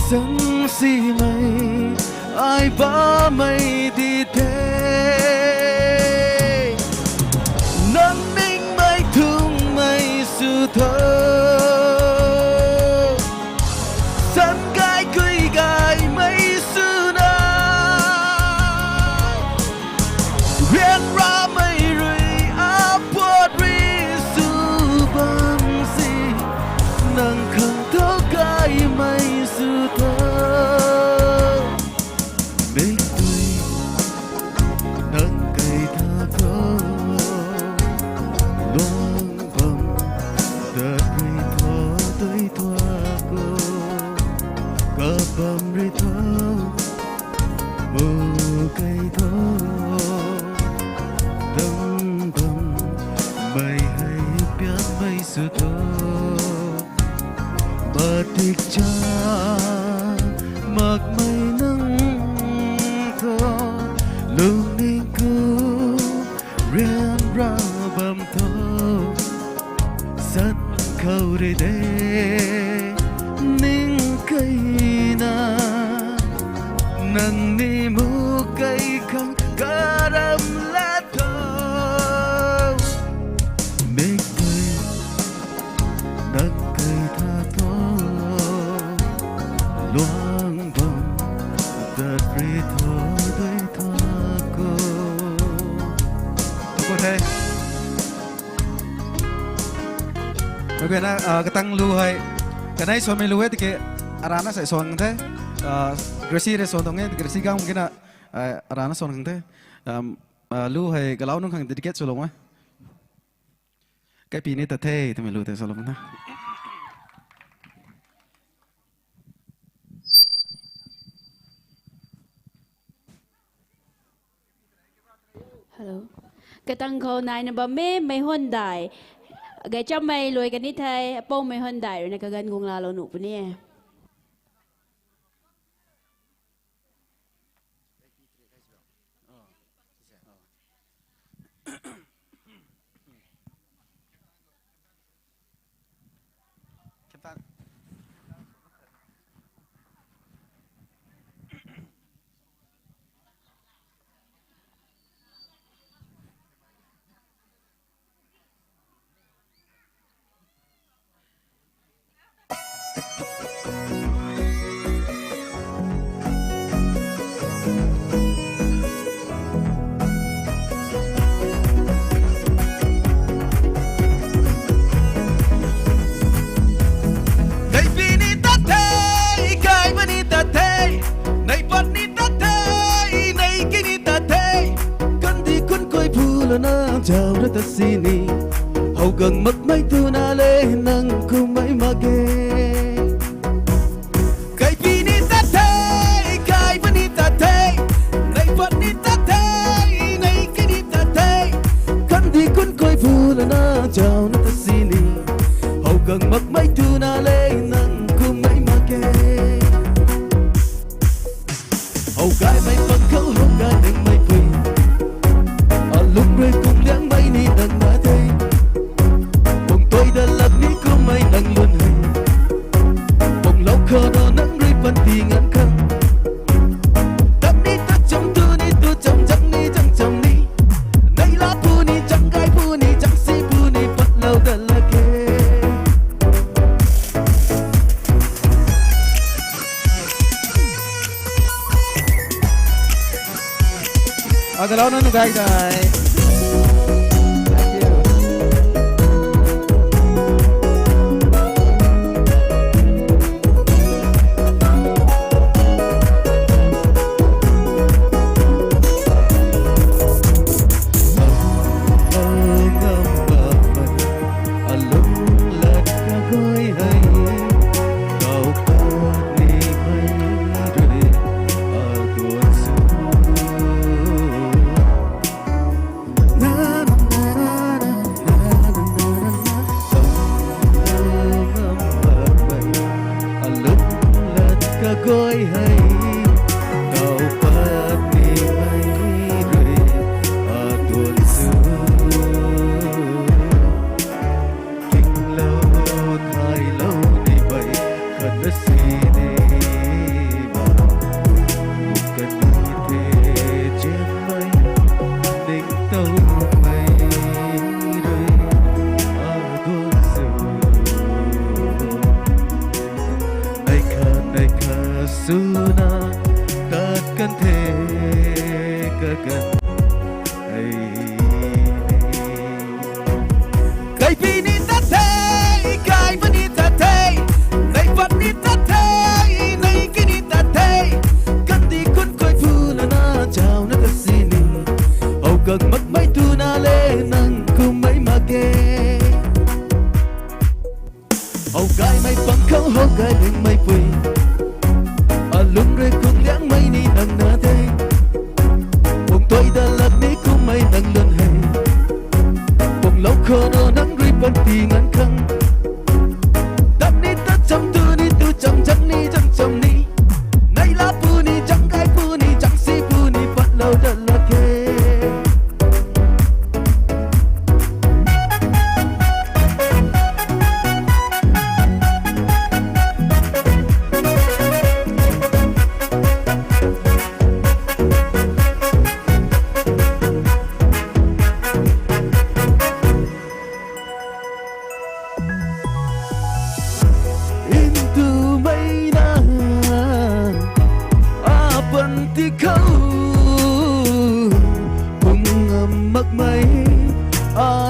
sang simei, ai bammei di the. Nang ningmei thungmei sw tho, san kai kui gaymei swna, rian ramei rui apuat rui sw bam si, nang khang thau gaymei sw tho. Mikdui nang kai thak thu, luang bam, tat rui thu dui thua ko, kabam rui thu, mu kai thu, tam bam, mei hei pianmei sw tho. Matik cha makmei nang tho, lungning khou rian ra bam tho, san khou rui de, ning kai na, nang ni mu kai khang karam la tho. Mikdui the. Mei guayna, ah, katang lu hei, kanei suanmei lu e tiki, arana sei suan the. Ah, Gracie rui suan tuang e, Gracie gang kina, ah, arana suan khang the. Um, ah, lu hei galau nunc khang dedicate swlou e. Kaipi ni tat the, twmei lu tei swlou na. Hello. Katang khou naina bam e, Meihuandai. Gaychammei lui kani the, Apoumei Huandai ruina kaganv guang laalou nuh puni e. Kaipi ni tat the, kai bam ni tat the, nei pat ni tat the, nei ki ni tat the, kandih kun koi phu lana zauc na ta sini, how gang makmei twna le nang kummei mak ge. Kaipi ni tat the, kai bam ni tat the, nei pat ni tat the, nei ki ni tat the, kandih kun koi phu lana zauc na ta sini, how gang makmei twna le nang kummei mak ge. How gaymei pang khou how gay ningmei pui, alung rui kung liangmei ni nang na the. Pung tuai dat lak ni kummei nang lun hei, punglou khou nang rui panty nganv khang, tat ni tat cham, tu ni tu cham, zang ni zang cham ni, nei la puni, zang gay puni, zang si puni, patlou dat lak e. Agalau nunc gay dai. Alung lat kaguay hei, kau pat ni mei rui, atuan su. Kinglou thailou ni mei, khat na si ni ba. Kani the chiang mei, ning tow mei rui, agun su. Nei khat, nei khat suna, tat kan the, kagan. Kaipi ni tat the, kai bam ni tat the, nei pat ni tat the, nei ki ni tat the, kandih kun koi phu lana zauc na ta sini, how gang makmei twna le nang kummei mak ge. How gaymei pang khou how gay ningmei pui, alung rui kung liangmei ni nang na the. Pung tuai dat lak ni kummei nang lun hei, punglou khou nang rui panty nganv khang, tat ni tat cham, tu ni tu cham, zang ni zang cham ni, nei la puni, zang gay puni, zang si puni, patlou dat lak e.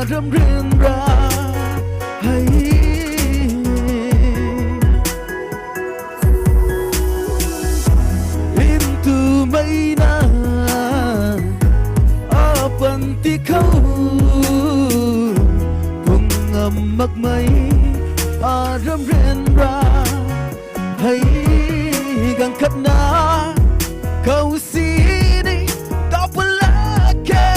Ram ryanra hei. Ntumei na apanti khou pung ngam makmei a ram ryanra hei. Gaanv khat na khou sini kapalak khe.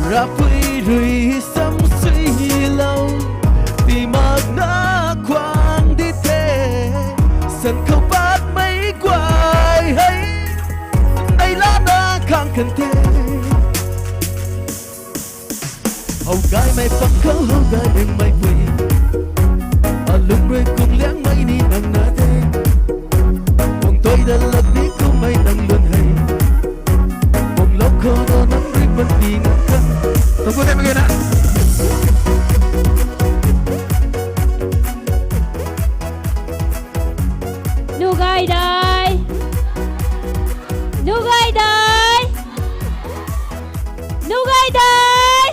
Rapui rui sam suilou ti mak na khwan di the. San khou patmei guay hei nei lana khang kan the. How gaymei pang khou how gay dingmei pui. Alung rui kung liangmei ni nang na the. Pung toi da lak ni kummei nang lun hei. Pung lou khou na nang rui pan ti nang kan. Tabui tei mak ge na. Nu gay dai. Nu gay dai. Nu gay dai.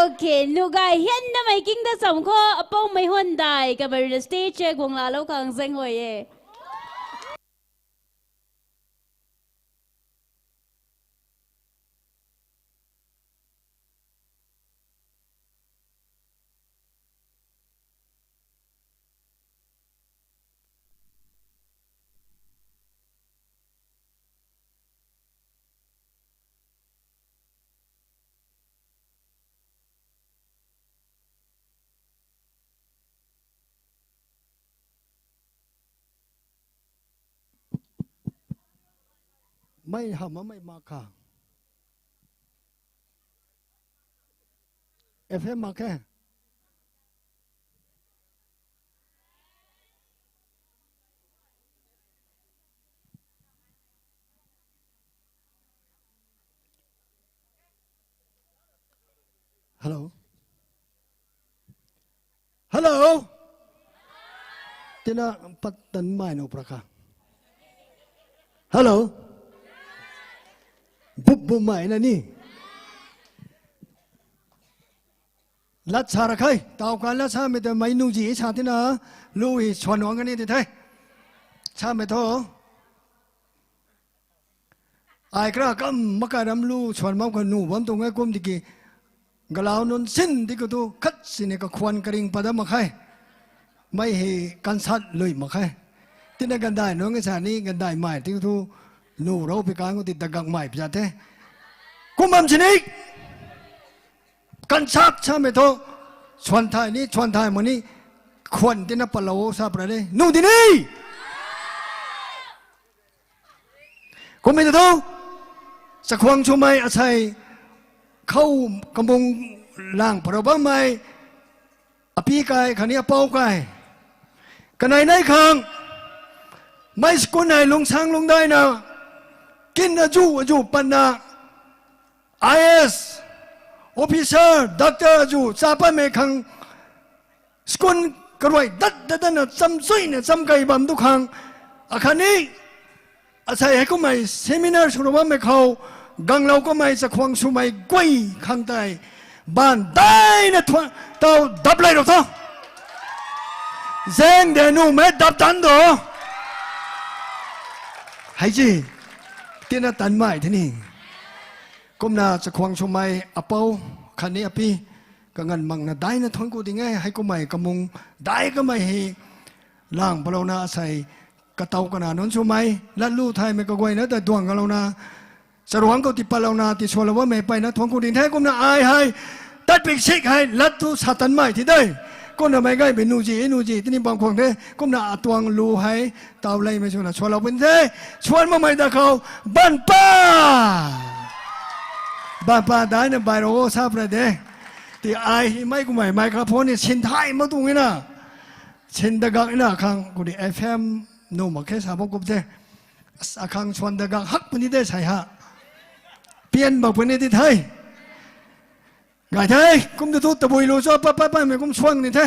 Okay, nu gay hian namei king da cham khou, apoumei huan dai, kamei rui na stage e guang laalou khang zaeng guay e. Mei hamh mamei mak kha. F M mak khe. Hello. Hello. Tina pat tan mai nu pra kha. Hello. Bup bup mai na ni. Lat sa ra khe. Tau kan lat samei ta mei nu ji sa tina. Lu hei suan wang kani ti the. Samei thu. Ai kra kam makai ram lu suan bam khou nu bam tuang e kum tiki, galau nunc sin di khou thu khat sini kakhwan karing pat dat mak khe. Mei hei kansat lui mak khe. Tina gandai nunc e sa ni gandai mai ti khou thu nu rou pi kang khou ti dagak mai pi zat the. Kum bam sini. Kansak samei thu, suan thay ni, suan thay mak ni, khwan tina palou sa pra de. Nu di ni! Kummei ta thu, chakhwang swmei asei, khou kamung lang parou bammei, api kai, khatni apou kai. Kanei nei khang, mei school hei lungsang lungdaina, kin azu azu patna, I A S officer, doctor azu cha patmei khang, school karuai dat dat datna chamzuina cham kai bam tu khang, akhatni, asei hei kummei seminar swlou bammei khou, ganglou kummei chakhwang swmei guay khang tei, baanv daina thu, tau dap lei rou tho. Zaeng de numei dap tan do. Hei ji, tina tan mai the ni. Kumna chakhwang swmei apou, khatni api, kanganv makna daina thuanc ku ding e, hei kummei kamung, dai kamei hei, lang palouna asei, kataw kana nunc swmei, latlu thaymei kaguayna ta duang kalouna, charuangc khou tii patlouna, tii sualou bammei peyna thuanc ku ding the, kumna ai hei, tat pik sik hei, lat thu sa tan mai thi de. Kumna meic gaymei nu ji, nu ji, tini bam khwang the, kumna atuang lu hei, taw leymei swna sualou pun the, suan makmei da khou, banpa! Banpa daina bai rou o sa pra de. Ti ai hei mei kummei microphone ni sin thay mak tuang e na. Sin dagak na khang, kudi F M nu mak khe sa bam kup the. Akhang suan dagak hak puni de sai ha. Pian bak puni di the. Gay the, kum tu tu tabui lu cho, pa, pa, pa, mei kum suang ni the.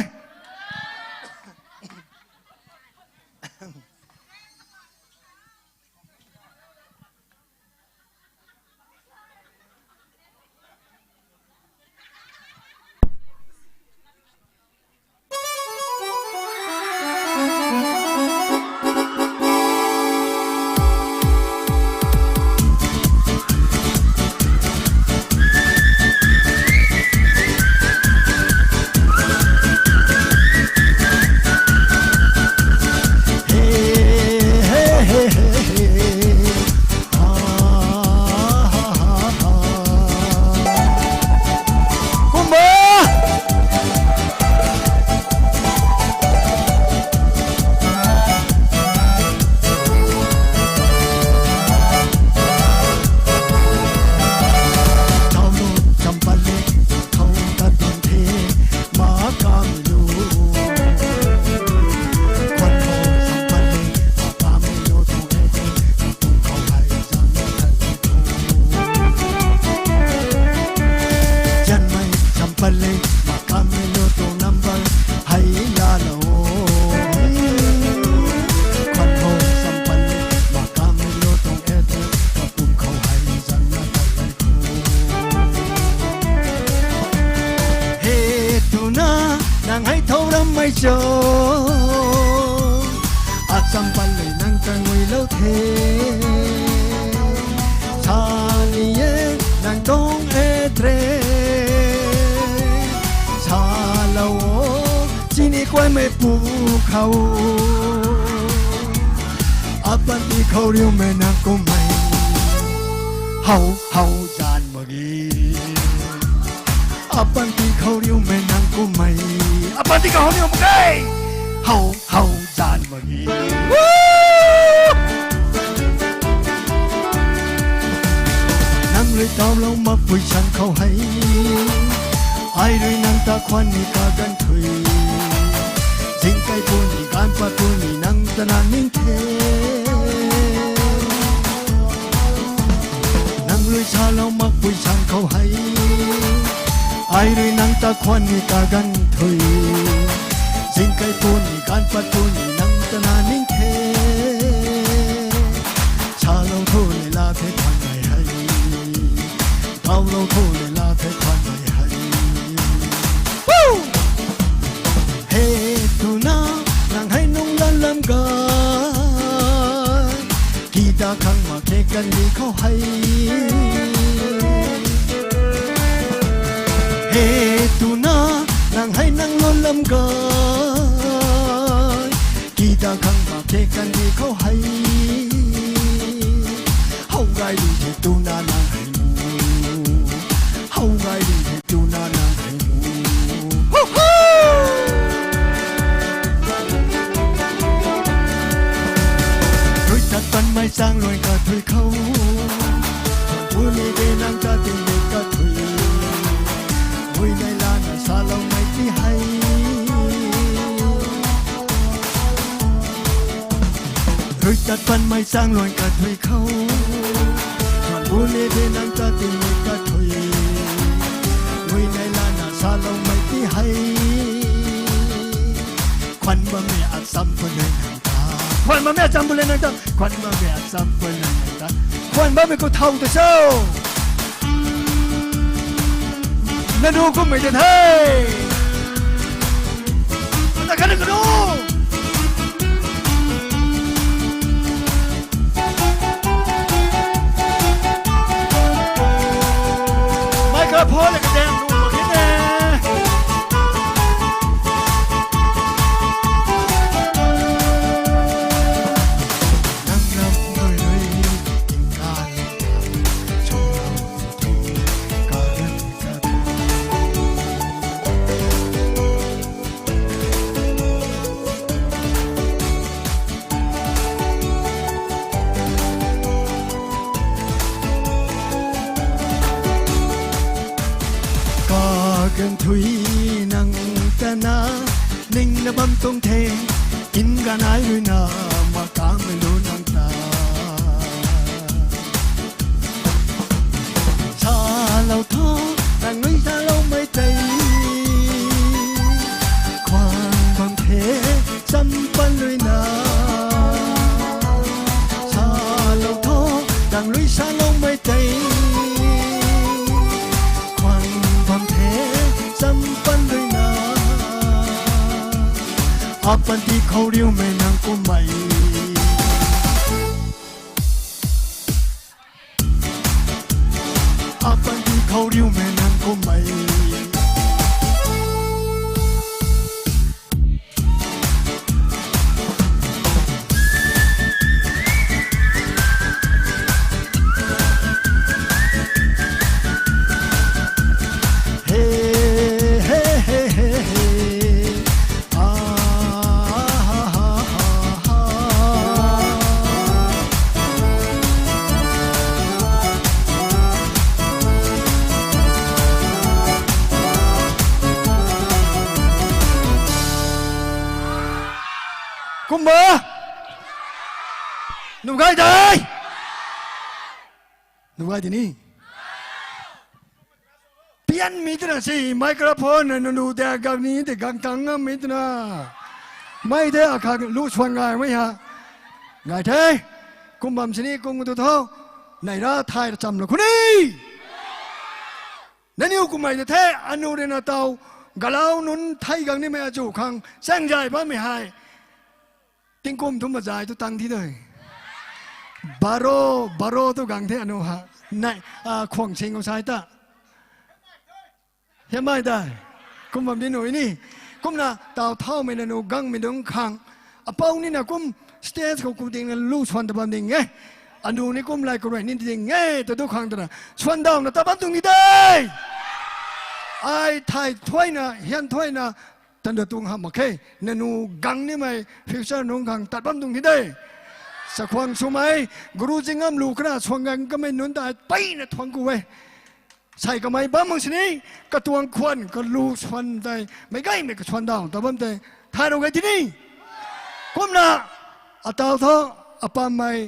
Cho, acham pan le nang ta nguilou the. Sa ni e, nang tuang e tre. Salou o, chini kuaimei pu khou. Apanty khou riumei nang kummei. How, how zan mak ge. Apanty khou riumei nang kummei. Apanty khou riumei. How, how zan mak ge. Woo! Nang rui tawlou makpui sang khou hei. Ai rui nang ta khwan ni kaganv thui. Zingkei puni, gaanv pat puni nang ta na ning the. Nang rui salou makpui sang khou hei. Ai rui nang ta khwan ni kaganv thui. Zingkei puni, gaanv pat puni nang ta na ning the. Salou thu ni la the khwan mei hei. Tawlou thu ni la the khwan mei hei. He twna, nang hei nung lan lam ga. Kida khang mak khe kandih khou hei. He twna, nang hei nang lou lam ga. Kida khang mak khe kandih khou hei. How gay di the twna nang hei mu. How gay di the twna nang hei mu. Hu hu! Rui tat panmei chaeng luan kathui khou. Uni de nang ta tingmei kathui. Ui nai lana saloumei ti hei. Rui tat panmei chaeng luan kathui khou. Uni de nang ta tingmei kathui. Ui nai lana saloumei ti hei. Khwan bammei acham pun le nang ta. Khwan bammei acham pun le nang ta. Khwan bammei acham pun le nang ta. Khwan bammei khou thau ta cho. Nanu kummei ta the. Ta khat kanu. Microphone le kadang lu mak khe ne. Nang ram rui rui, tingkai, chunglou, tingkai, tingkai. Kaganv thui nang ta na, ningna bam tuang the, kin ganai rui na, makamei lu nang ta. Salou tho, nang rui saloumei tei. Khwan bam the, cham pan rui na. Salou tho, nang rui saloumei tei. Khwan bam the, cham pan rui na. Apanty khou riumei nang kummei. Apanty khou riumei nang kummei. He, he, he, he, he. Ah, ha, ha, ha, ha. Kumna. Nuh gay de. Nuh gay di ni. Pianmei twna si microphone na nunu de gak ni de gak tang ngammei twna. Mei de akha lu swan gaymei ha. Gay the. Kum bam sini kum tu tho. Nai ra thay ra cham lou khou ni. Nangniw kummei ta the, anu rui na taw, Galau nunc thei gang nimei azuh khang chaeng zay bammei hei tingkum thumh mazay tu tang thi de. Baro, baro tu gang the anu ha. Nai, a, khuang sing u sai ta. Hiamai dai. Kum bam di nui ni. Kumna taw thaumei nanu gangmei nunc khang, apou nina kum stage khou ku ding na lu swan ta bam ding e. Anu ni kum lay karuai ni ding e ta du khang twna swan dawna ta bam tuang ni de. Ai thay thuayna, hian thuayna, tan da tuang hamh mak khe. Nanu gang nimei future nunc khang tat bam tuang ni de. Chakhwang swmei, guru zingam lu kana swan gang kamei nunc ta ai peyna thuang ku e. Sei kamei bam mak sini, katuang khwan kalu swan tei meic gaymei kaswan daw ta bam tei thay rou ge tini. Kumna ataw tho, apammei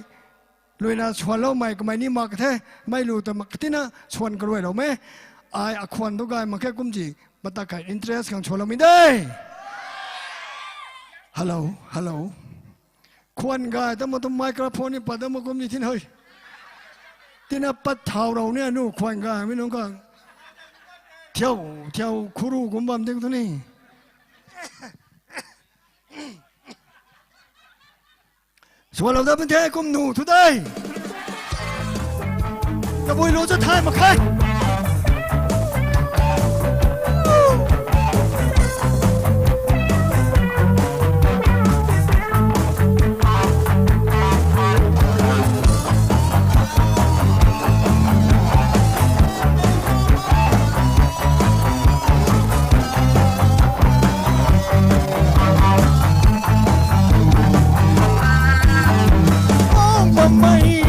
luina swanloumei kamei ni mak the, mei lu ta mak tina swan karuailoumei. Ai akhwan tu gay mak khe kumzi, mata kai interest khang swanloumei de. Hello, hello. Khwan gay ta ma tu microphone ni pat da ma kum ni thin hoi. Tina pat thau rou ni anu khwan gaymei nunc khang. Thiau, thiau khuru kum bam ding tu ni. Swanlou dat pun the kum nu thu de. Tabui lu cha thay mak khe. Pang bammei,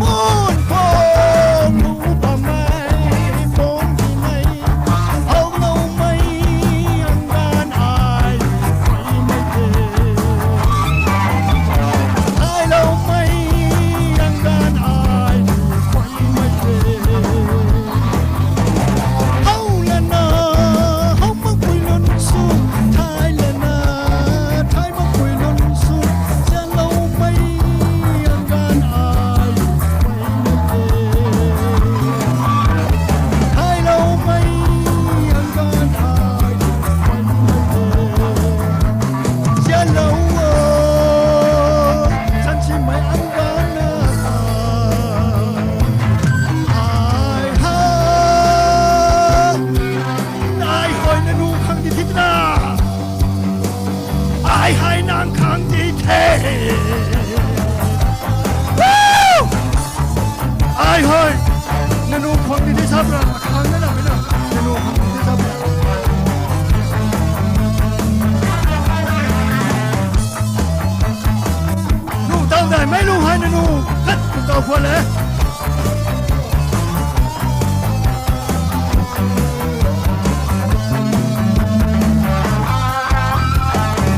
mun pang, lu bammei, pang dinei, howloumei, ang ganv ai, phuaymei te. Thayloumei, ang ganv ai, phuaymei te. How lana, how makpui lun sw, thay lana, thay makpui lun sw, zaloumei, ang ganv ai, phuaymei te. Thayloumei, ang ganv ai, phuaymei te. Zalou o, sansimei ang ganv na, ai ha, ai hei nanu khang di thina. Ai hei nang khang di the. Woo! Ai hei nanu khang di the sap ra, khang na na na, nanu khang di the sap ra. Nu tau dai mei lu hei nanu khat ku tau khwan le.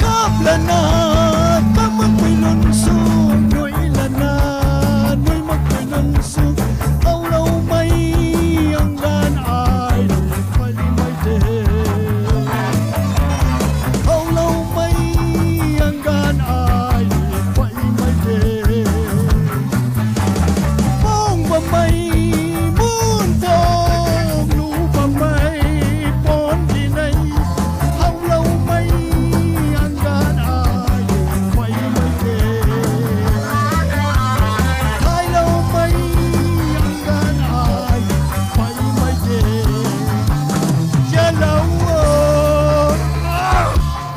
Kap lana, kap makpui lun sw, nui lana, nui makpui lun sw, howloumei, ang ganv ai, phuaymei te. Howloumei, ang ganv ai, phuaymei te. Pang bammei, mun pang, lu bammei, pang dinei, howloumei, ang ganv ai, phuaymei te. Thayloumei, ang ganv ai, phuaymei te. Zalou o,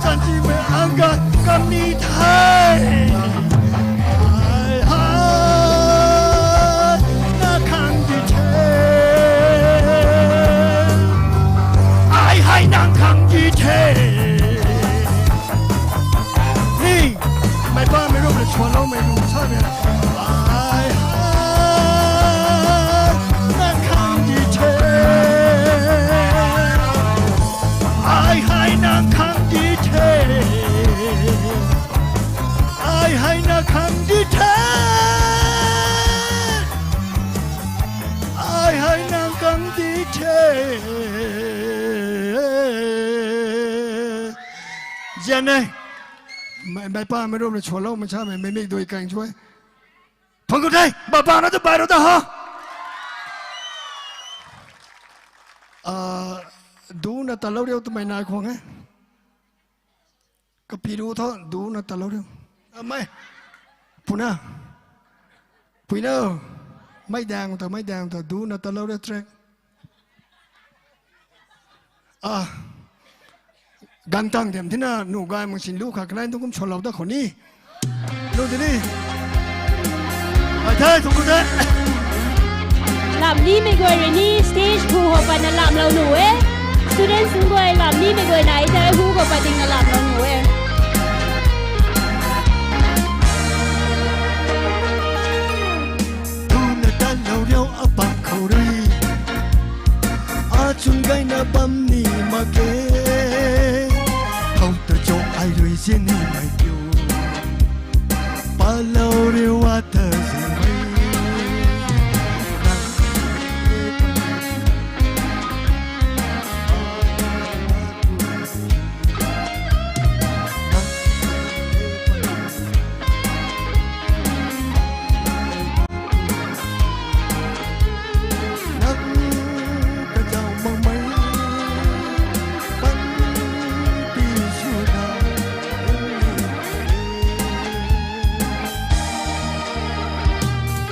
sansimei ang ganv kam ni the. Ai hei na khang di the. Ai hei nang khang di the. Ni, mei pa mei ru le swanloumei ru sa mei. Ai hei na khang di the. Ai hei na khang di the. Ai hei na khang di the. Ai hei na khang di the. Zian e. Mei, mei pa mei ru le swanloumei sa mei, mei mik dui kaeng sw e. Phang ku the, ba pa na tu bai ru ta ha. Ah, Duna talou riu twmei nai khwang e. Kapi ru tho, duna talou riu. Amei. Puna. Puina. Mei dang ta, mei dang ta, duna talou riu track. A. Gan tang dem thina nu gay mak sin lu kha kanai tu kum swlou da khou ni. Lu di ni. Ai the, thung ku the. Lam nimei guay rui ni stage hu ho patna lamlou nu e. Students nunc guay lam nimei guay nai the hu ho pat ding na lamlou nu e. Duna talou riu apat khou rui. Achun gayna bam ni mak ge. How ta cho ai rui zinimei kiu. Palou riu ata zinimei. Nang kazauh makmei panty swna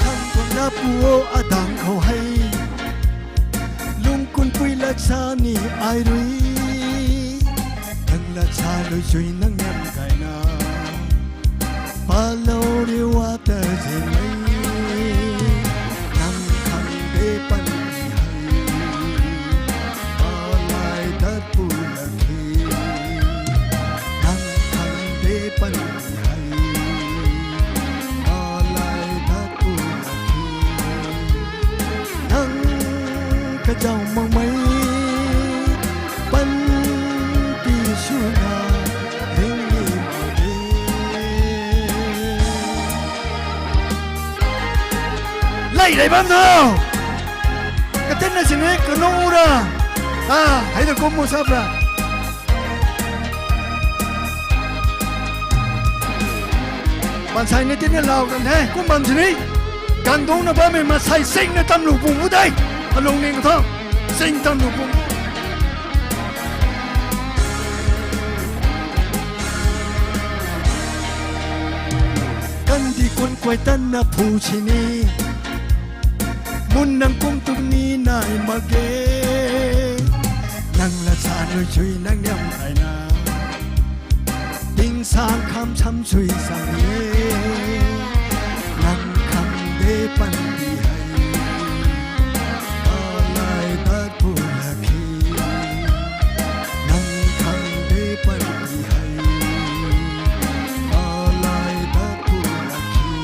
Thangtuang na pu o adang khou hei lungkun pui lat sa ni ai rui. Nang lat sa rui chui nang niam kaina palou riu ata zinmei. Nang khang de pan hei palai dat pu lak khe. Nang khang de pan hei palai dat pu lak khe. Nang kazauh makmei panty swna ring ni mak ge. Lei lei bam tho. Katinna sini kanu ra. A, hei ta kum mu sap ra. Mansei ni tinna lau kan the, kum bam sini. Gan dungcna bammei mansei singna tamlu pung bu de. Alung ning tho, sing tamlu pung bu. Kandih kun kuay tanna phu sini. Mun nang kum tum ni nai mak ge. Nang lat sa rui chui nang niam kaina. Ting sang kham sam chui sang e. Nang khang de pan di hei palai dat pu lak khe. Nang khang de pan di hei palai dat pu lak khe.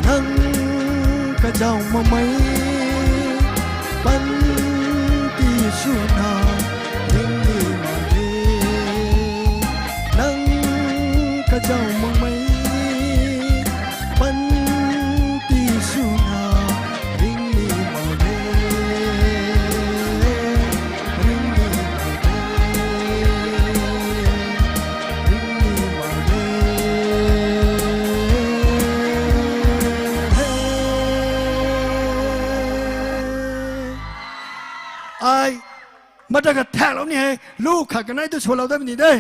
Nang kazauh makmei panty swna ring ni mak ge. Nang kazauh makmei panty swna ring ni mak ge. Ring ni mak ge. Ring ni mak ge. Ai, mata ka thaklou ni hei, lu khat kanei tu swlou dat ni de.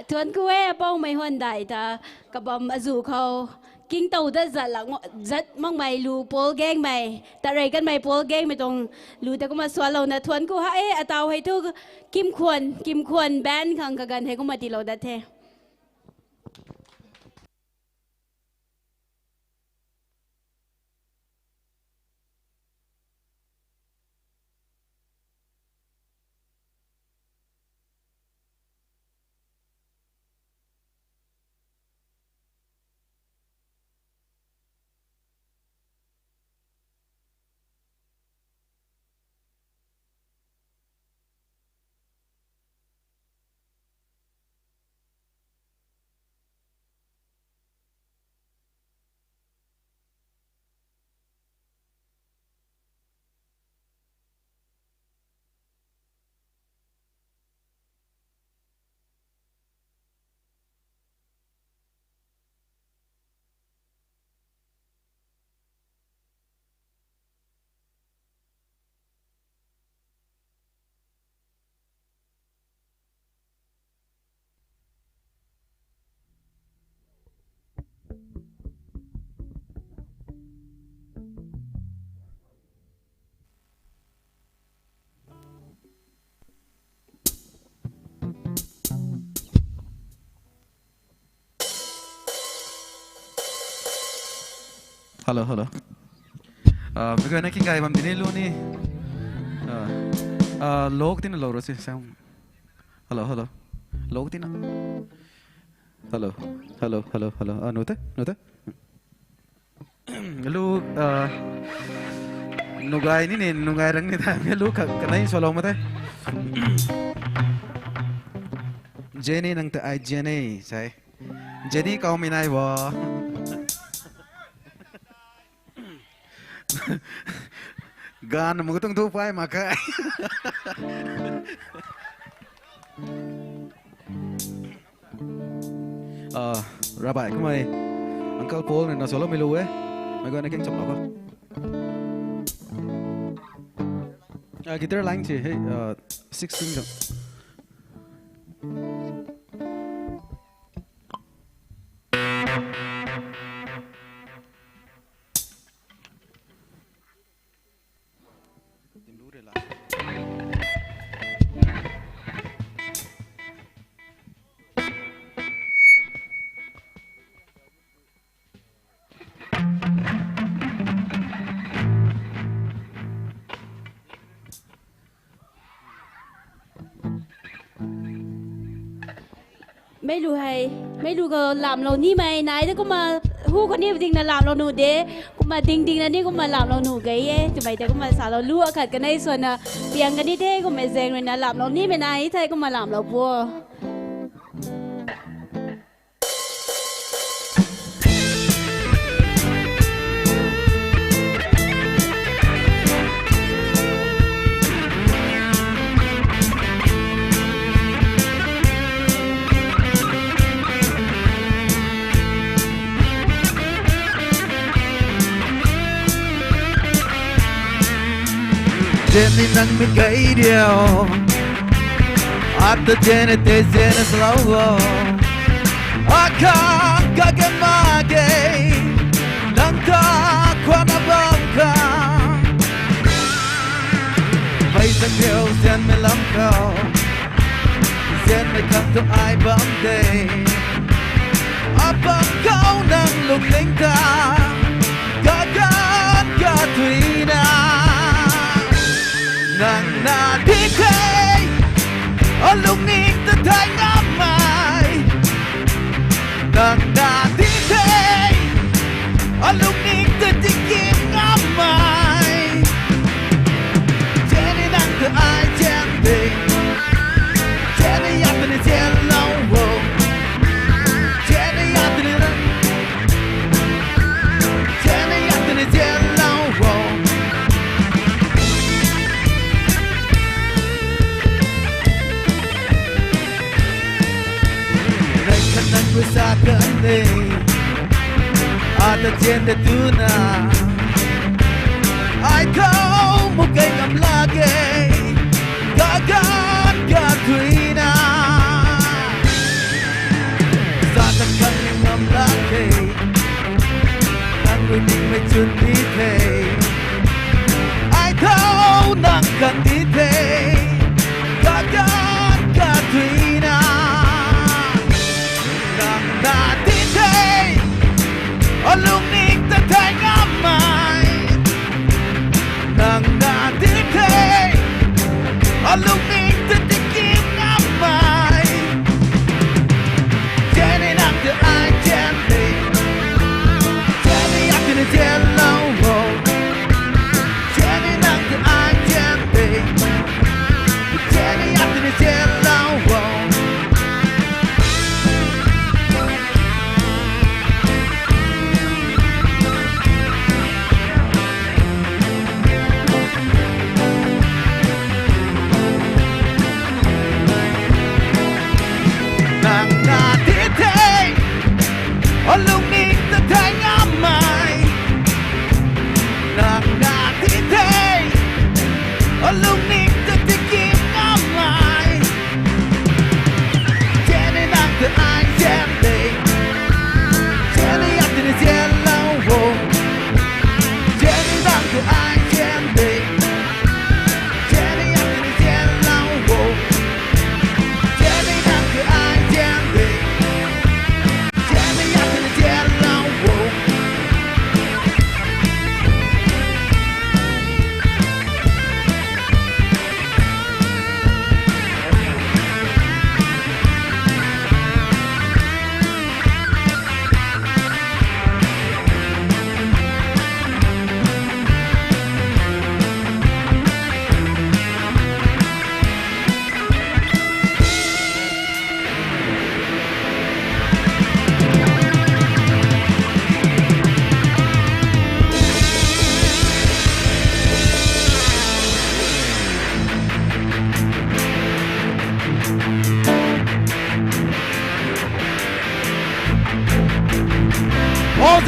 Thuanc ku e, apoumei huan dai ta, kabam azuh khou, kingtow dat zat lak, zat makmei lu pawl gangmei, tarei kanmei pawl gangmei tuang lu ta kumna sualouna thuanc ku ha e, ataw hei thu, kimkhwan, kimkhwan band khang kaganv hei kumna tiilou dat the. Hello, hello. Ah, mei guayna king gay bam dini lu ni. Ah, ah, lok tina lo ro si sam. Hello, hello. Lok tina. Hello, hello, hello, hello. Ah, nute, nute. Lu, ah, nugai ni ni, nugai rang ni ta, lu ka, kanei solo mate. Jenny nang ta ai Jenny, sai. Jenny kau mi nai bo. Gan mu tung tu pai ma kai. Ah, Rabbi, kumai Uncle Paul ne na solo mi lu e. Mei guayna king cham lo ko. Ah, guitar line chi, hey, ah, sixteen jam. Meic lu hei, meic lu khou lamhlou nimei nai de kumna, hu khou ni dingna lamhlou nuh de, kumna ding dingna ni kumna lamhlou nuh ge e, twmei tei kumna salou lu akhat kanei swna, piang kani the kumna zaeng ruina lamhlou nimei nai thei kumna lamhlou pu o. Jenny nang mi kai riu. Ata Jenny tei Jenny salou o. Akhang kagen mak ge. Nang ta khwan na bam khang. Mei ta thiu Jenny lam khou. Jenny khang tu ai bam de. Abam khou nang lungning ta. Kagan kathuina. Nang na di the. Alungning ta thai ngammei. Nang na di the. Alungning ta tingkim ngammei. Jenny nang ta ai Jenny. Jenny ya ta ni Jenny lou o. Jenny ya ta ni nang. Jenny ya ta ni Jenny lou o. Nang khat nang rui sa kan de. Ata Jenny ta tuna. Ai khou mu kai ngam lak ge. Kagan kathuina. Sa ta kan ni ngam lak ge. Nang rui ningmei chwn di the. Ai khou nang kan di the. Kagan kathuina. Nang na di the. Alungning ta thai ngammei. Nang na di the. Alungning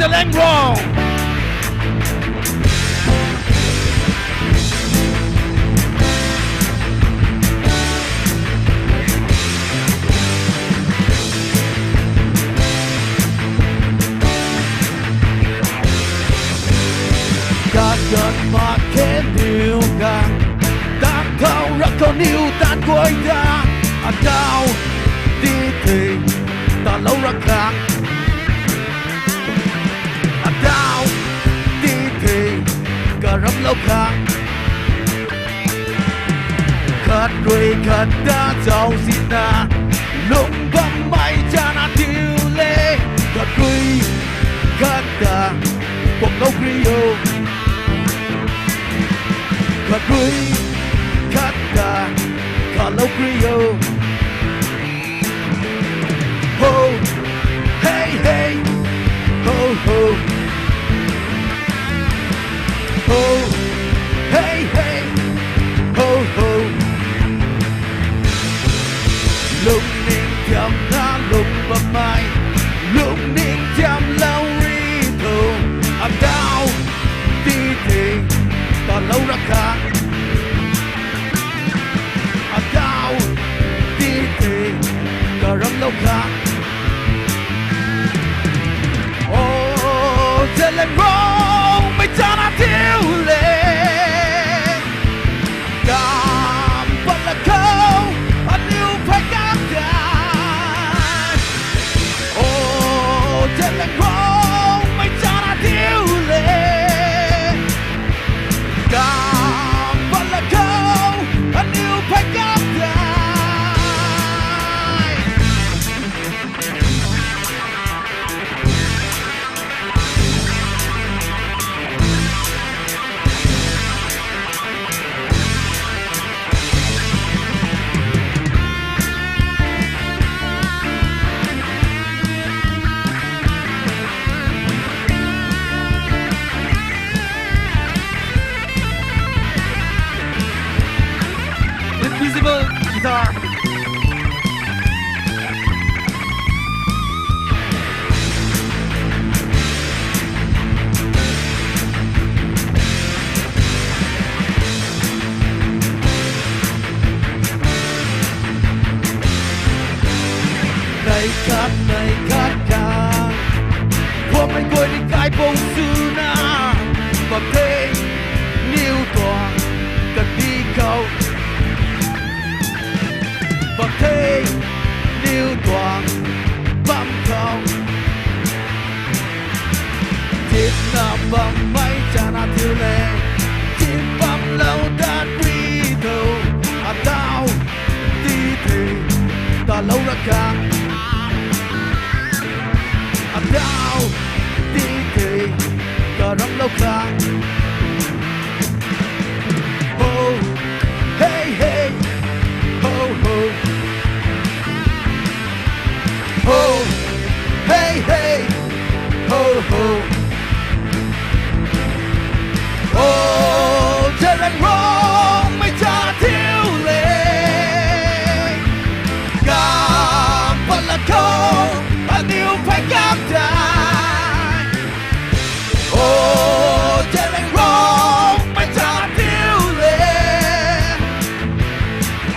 Zeliangrong. Kaganv mak khe niw khang, tat thau rak khou niw tat guay ta, atau ti the, talou rak khang. Atau ti the, karamlou khang. Khat rui khat ta zauc sina, lung bammei chana thiu le. Khat rui khat ta, kuaklou kri o. Khat rui khat ta, khalou kri o. Ho, hey, hey, ho, ho. Ho, hey, hey, ho, ho. Lungning thiamna lung bammei, lungning thiamlou ri tho. Atau ti the, talou rak khang. Atau ti the, karamlou khang. O, Zeliangrong mei chana thiu le. Kam pat la khou, aniu phey kam ta. O, Zeliangrong mei chana thiu le. Kam pat la khou, aniu phey kam ta. Invisible guitar. Nei khat, nei khat kha. Kuammei guay ni kaipou swna. Bam the, niw tuang, kandih khou. Bam the, niw tuang, bam khou. Tipna bammei chana thiu le, tip bamlou dat ri tho, atau ti the, talou rak khang. Atau ti the, karamlou khang. Ho, hey, hey, ho, ho. Ho, hey, hey, ho, ho. O, Zeliangrong mei chana thiu le. Kam pat la khou, aniu phey kam ta. O, Zeliangrong mei chana thiu le.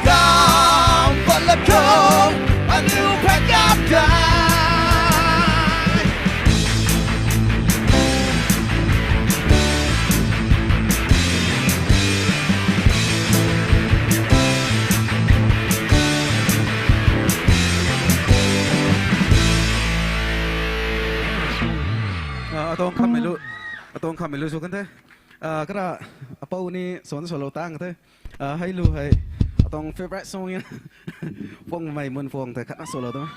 Kam pat la khou, aniu phey kam ta. Ah, atuang khammei lu, atuang khammei lu sw kan the. Ah, kara apou ni swan swlou tang the. Ah, hei lu hei atuang favorite song e. Phungmei mun phung the khatna swlou tang.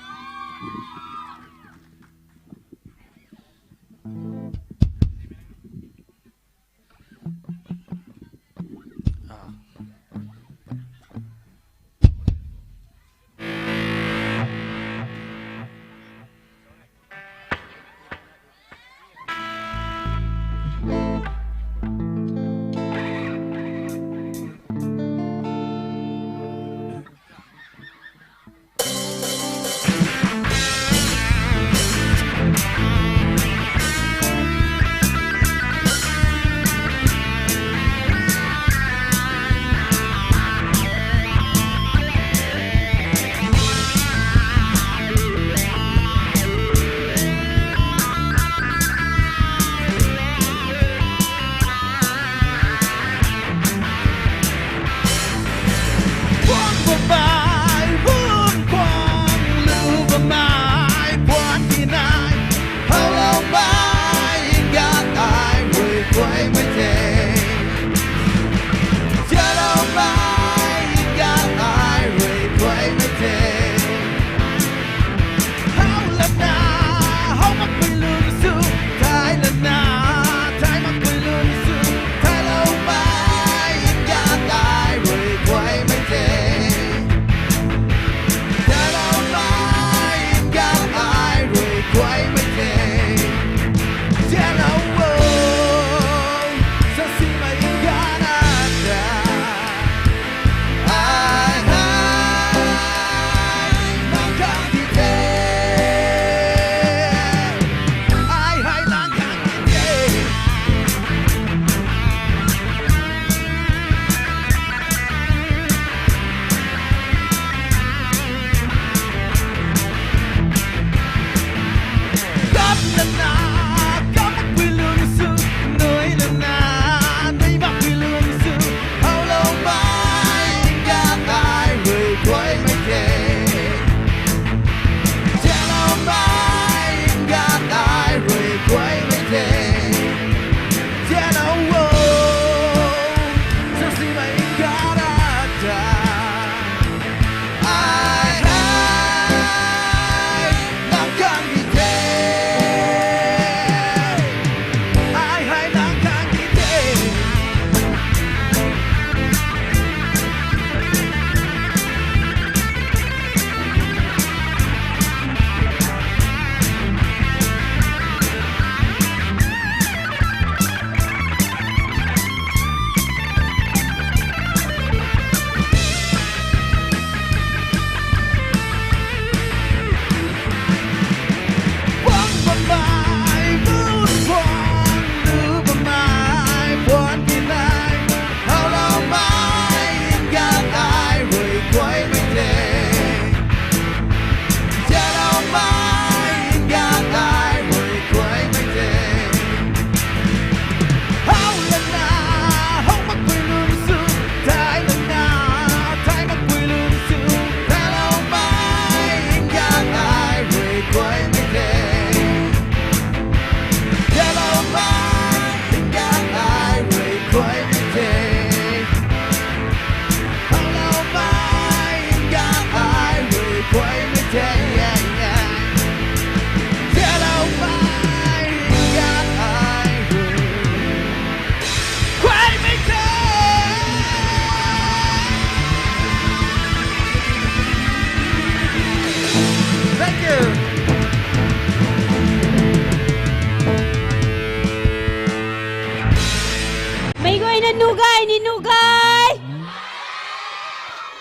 Nuh gay ni nuh gay.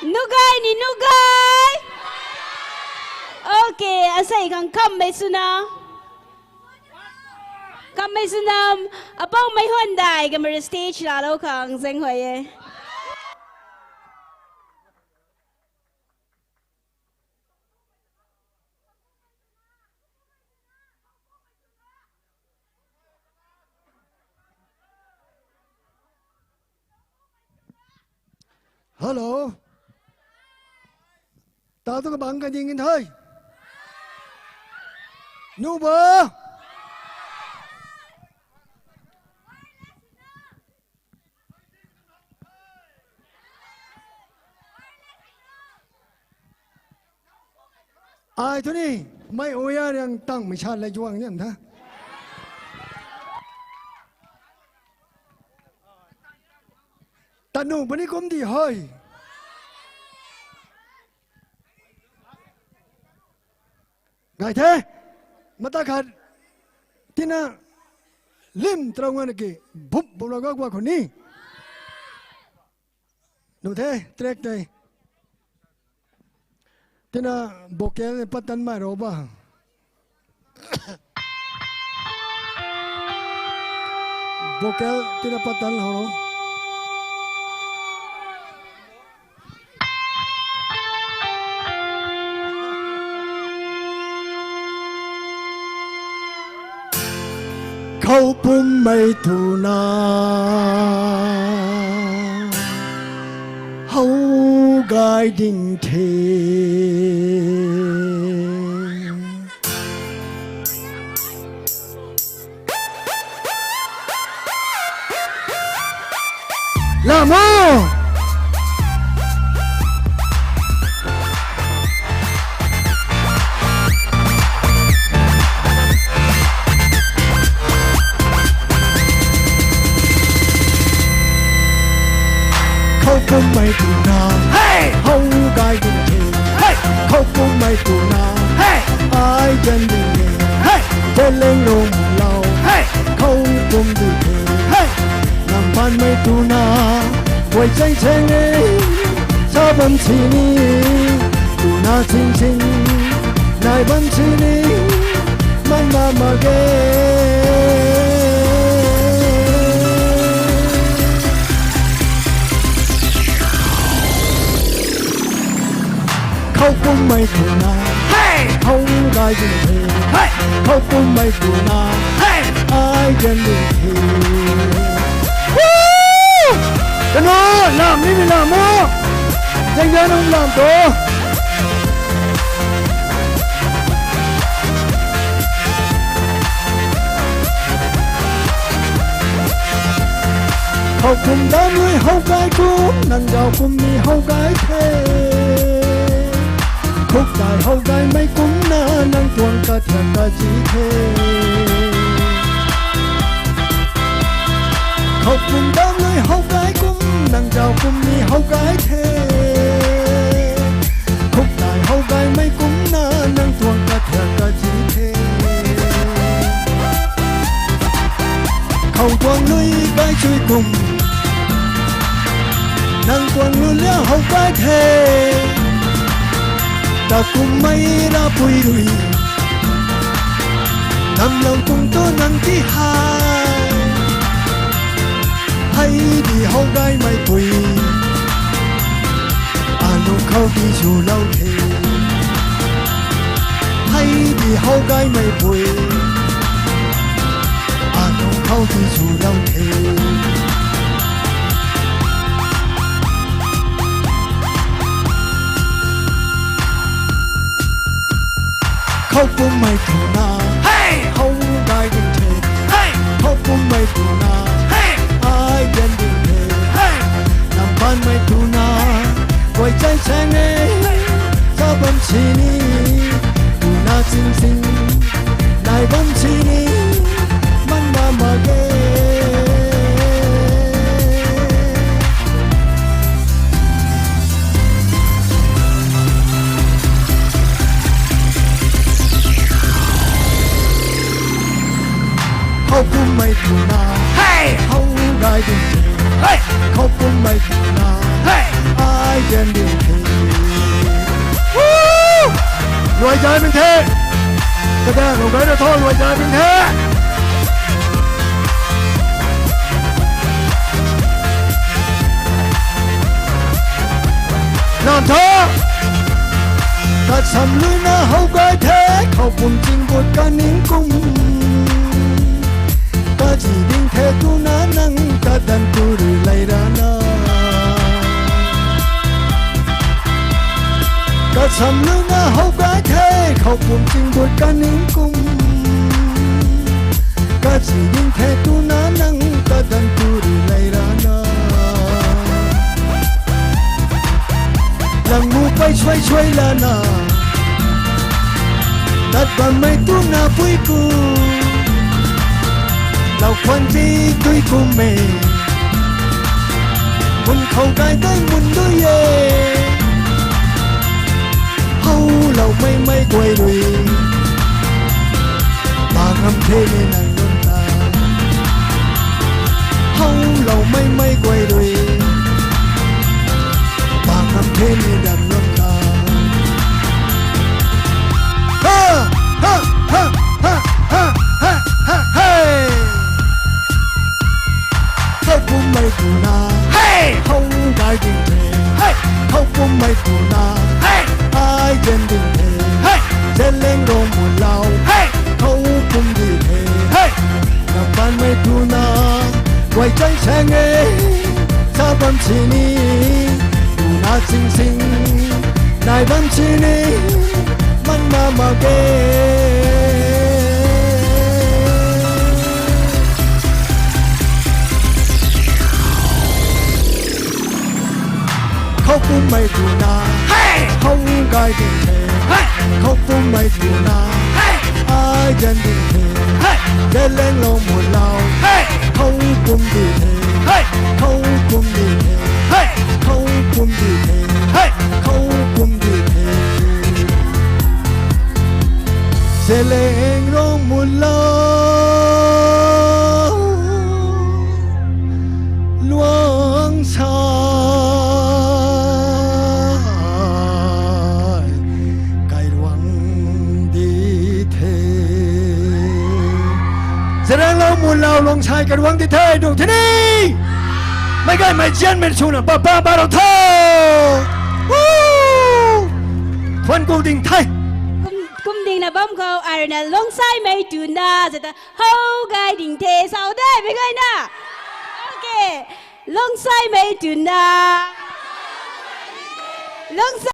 Nuh gay ni nuh gay. Okay, asei khang kammei swna. Kammei swna, apoumei huan dai kamei stage laalou khang zaeng huay e. Hello. Tau tu kabang ka ding in thei. Nu bo. Ai thu ni, mei uya riang tangmei sa lei juang niam tha. Tanu puni kum di hoi. Ngai the, mata khat, tina lim trau ngan ki, bup bup la gak wa khou ni. Nu the, track tei. Tina vocal patan mai ro ba. Vocal tina patan ho ro. Khou pummei tuna how gay ding the. Lam o! Khou pummei tuna, hey! How gay ding the, hey! Khou pummei tuna, hey! Ai gan ding the, hey! Teleng rong lou, hey! Khou pum ding the, hey! Nam panmei tuna, guay cheng cheng e, sa bam si ni, tuna ching ching, nai bam si ni, man ma ma ge. Khou pummei tuna, hey! How gay ding the, hey! Khou pummei tuna, hey! Ai gan ding the. Woo! Kanu, lam ni mi lam o. Zeng zeng nung lam to. Khou pum dam rui how gay kum, nang zau kum ni how gay the. Khuk tai how gaymei kumna, nang tuang kathiak kazi the. Khou pum dam rui how gay kum, nang zau kum ni how gay the. Khuk tai how gaymei kumna, nang tuang kathiak kazi the. Khou tuang lui gay chui kum, nang tuang lui lia how gay the. Ta kummei ra pui rui, nam lou tung tu nang ti hai. Hei di how gaymei pui, anu khou di zu lou the. Hei di how gaymei pui, anu khou di zu lou the. Khou pummei tuna, hey! How gay ding the, hey! Khou pummei tuna, hey! Ai gan ding the, hey! Nam panmei tuna, guay cheng cheng e, sa bam si ni, tuna ching ching, nai bam si ni, man ma ma ge. Khou pummei tuna, hey! How gay ding the, hey! Tian ding the. Woo! Luai jai min the. Kadaeng lou gay na tho luai jai min the. Nan tho. Kasam luna how gay the, khou pum ching but kaning kum. Kazi ding the tuna nang kadan tu rui lei rana. Kasam luna how gay the, khou pum ching but kaning kum. Kazi ding the tuna nang kadan tu rui lei rana. Langmu pei suai suai lana. Tat bammei tuna pui ku. Lau khwan ti tui kum e. Mun khou kai dai mun dui e. Howloumei mei guay rui. Ba ngam the ni nang lun ta. Howloumei mei guay rui. Ba ngam the ni nang lun ta. Ha, ha, ha, ha, ha, ha, ha, hey. Khou pummei tuna, hey! How gay ding the, hey! Khou pummei tuna, hey! Ai zen ding the, hey! Zeleng rong mulau, hey! Khou pum di the, hey! Nampanmei tuna, guay chai sang e, sa bam sini, tuna sing sing, nai bam sini, man ma ma ge. Khou pummei tuna, hey! How gay ding the, hey! Khou pummei tuna, hey! Ai zen ding the, hey! Zeleng lou mulau, hey! Khou pum di the, hey! Khou pum di the, hey! Khou pum di the, hey! Khou pum di the. Zeleng rong mulau luang sai kairuang di the. Zeleng rong mulau luang sai kairuang di the, dungc the ni. Mei gaymei zianmei swna papa barou tho. Woo! Thuan ku ding the. Kum, kum dingna bam khou, ai rui na lungsaimei tuna, zeta how gay ding the, sau de, mei gayna. Okay. Lungsaimei tuna. Lungsa-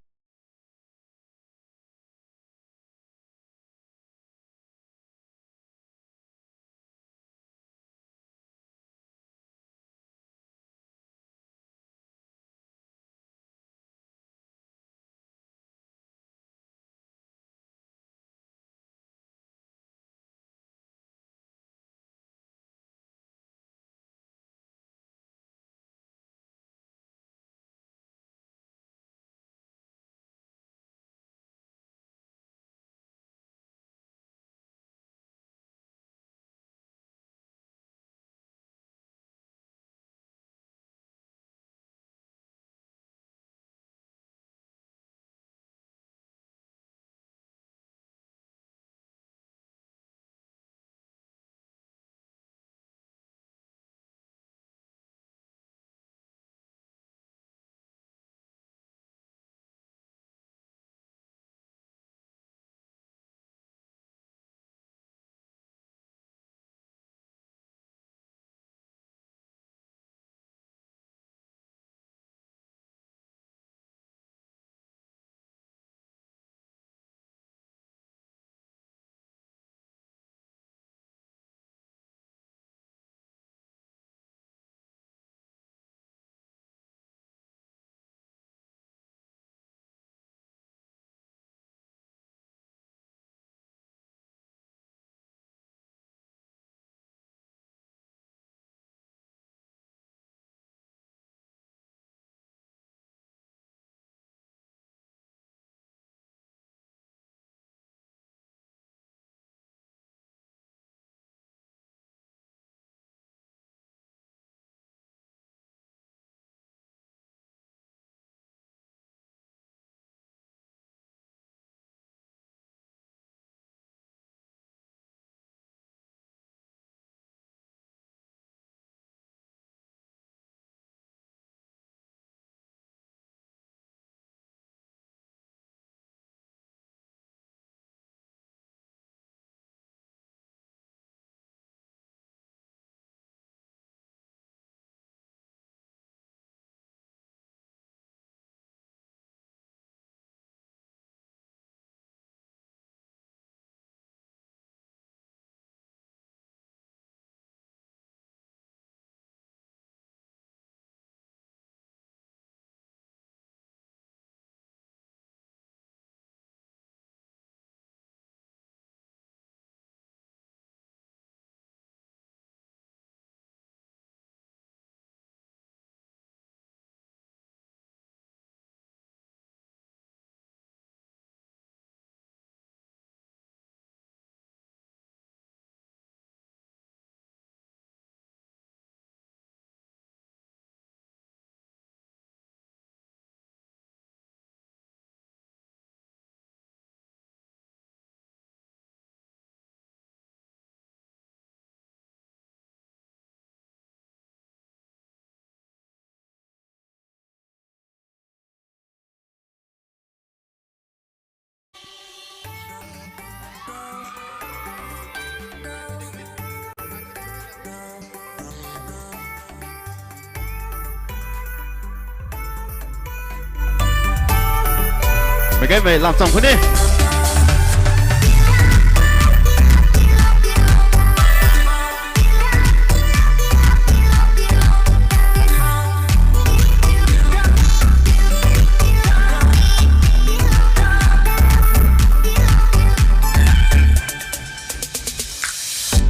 Gaymei lam cham khou ni.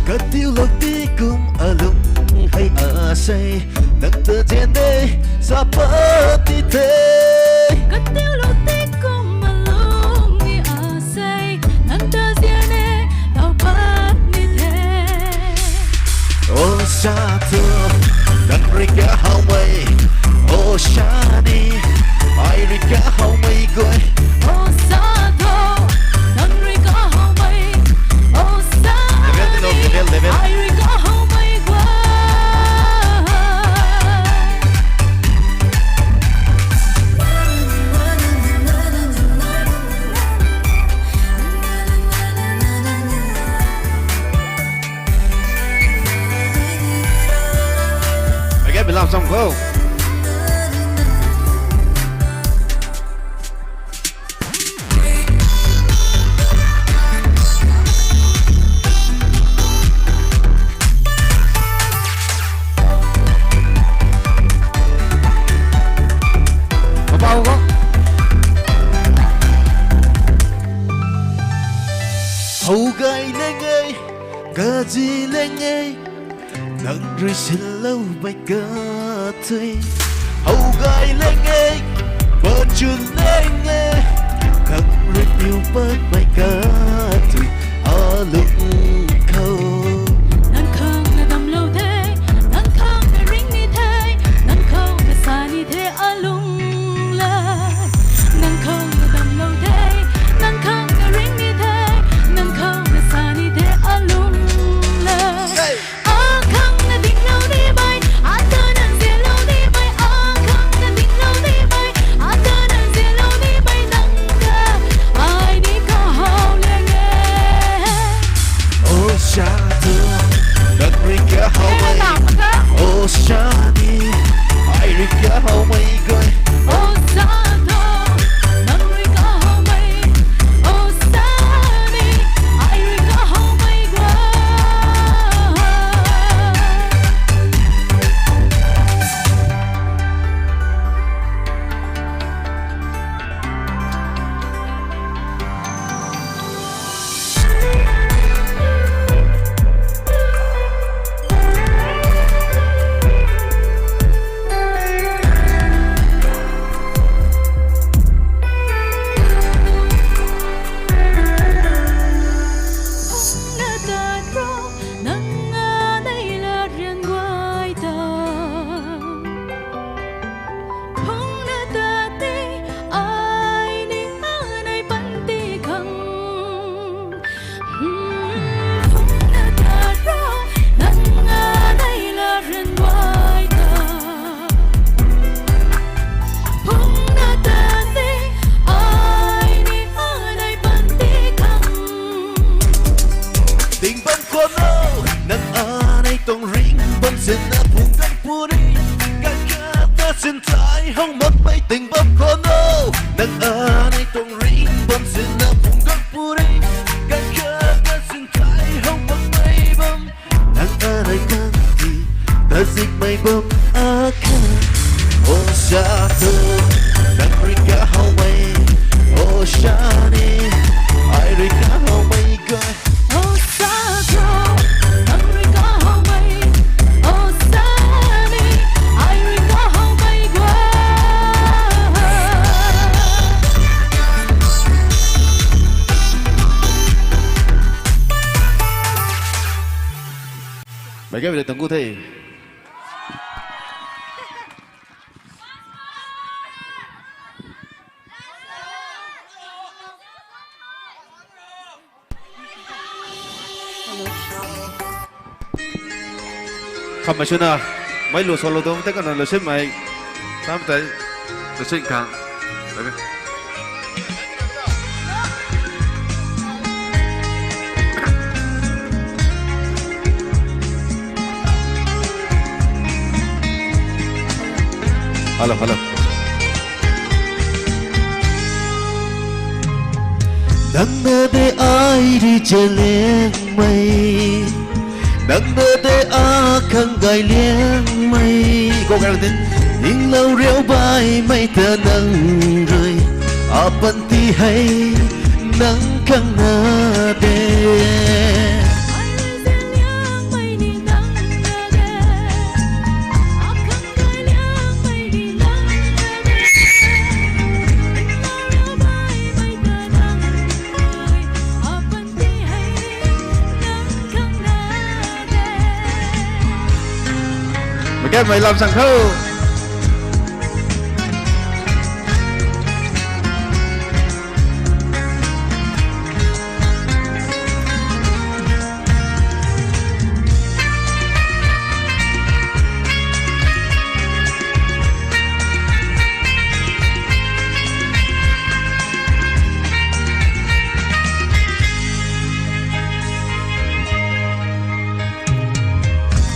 Katiulou ti kum alung hei asei, nang ta zian de, sa pat ni the. Katiulou ti kum alung hei asei, nang ta zian de, tau pat ni the. O sa thu, nang rui kahawmei, o sa ni, ai rui kahawmei guay. O sa thu, nang rui kahawmei, o sa ni, ai rui kahawmei guay. Again, mi lam cham khou. Mapau khou. Hou gay leng e, kazi leng e, nang rui sinloumei kathui. Hou gay leng e, baanchun leng e, nang rui piu patmei kathui. Alung khou. Nang khang na damlou the, nang khang na ring ni the, nang khou na sa ni the alung le. Nang khang na damlou the, nang khang na ring ni the, nang khou na sa ni the alung le. Akhang na dinglou ni bai, ata na zianlou ni bai, akhang na dinglou ni bai, ata na zianlou ni bai, nang ta ai ni kahaw leng e. O sa thu, nang rui kahawmei. O sa ni, ai rui kahawmei guay. O sa thu, nang rui kahawmei. O sa ni, ai rui kahawmei guay. Phungna tat ro, nang a nei la rian guay ta. Phungna tat te, ai ni a nei panty khang. Hmm, phungna tat ro, nang a nei la rian guay ta. Phungna tat te, ai ni a nei panty khang. Ting bam khou no, nang a nei tuang ring bam sinna phung kan puni. Kan kata sin tai hou makmei ting bam khou no, nang a nei tuang ring bam sinna phung kan puni. Kan kata sin tai hou makmei bam. Nang a nei kan ti, ta zikmei bam akhat. O sa thu, nang rui kahawmei. O sa ni, ai rui kahawmei guay. O sa thu, nang rui kahawmei. O sa ni, ai rui kahawmei guay. Mei khe, mei le tang ku the. Khammei swna, mei lu swlou tuang tei kana lusinmei, sam tei, lusin khang. Hello, hello. Nang na de ai rui zeliangmei, nang na de akhang gay liangmei. Go kara de, ninglou riu baihmei ta nang rui, apanty hei nang khang na de. Meic gaymei lam sang tho.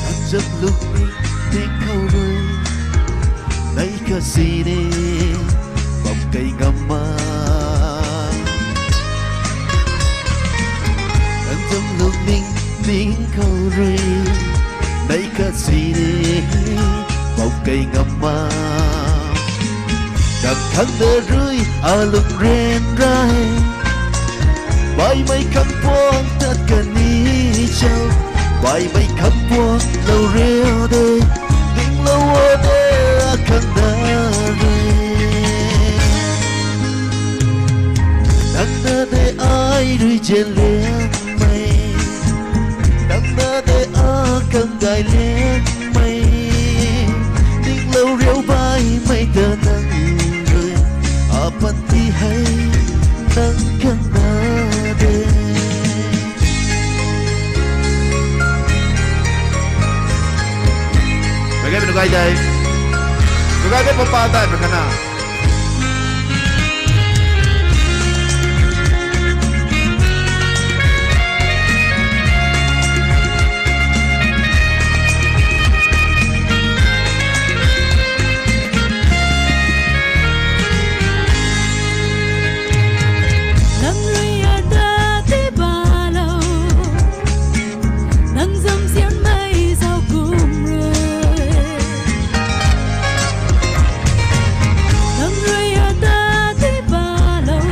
Nang zam lungning khou rui, nei kha sini, bam key ngam ma. Nang zam lungning ning khou rui, nei kha sini, bam key ngam ma. Nang khang na rui alung ryanra e, baihmei khang puang tat kani cho, baihmei khang puang lou riu de, ninglou o de, akhang na rui. Nang na de ai rui zeliangmei, nang na de akhang gay liangmei, ninglou riu baihmei ta nang rui, apanty hei nang khang na de. Meic gaymei nu gay de, nu gay de papa daihmei khana. Nang rui ata ti balou, nang zam sianmei zauc kum rui. Nang rui ata ti balou,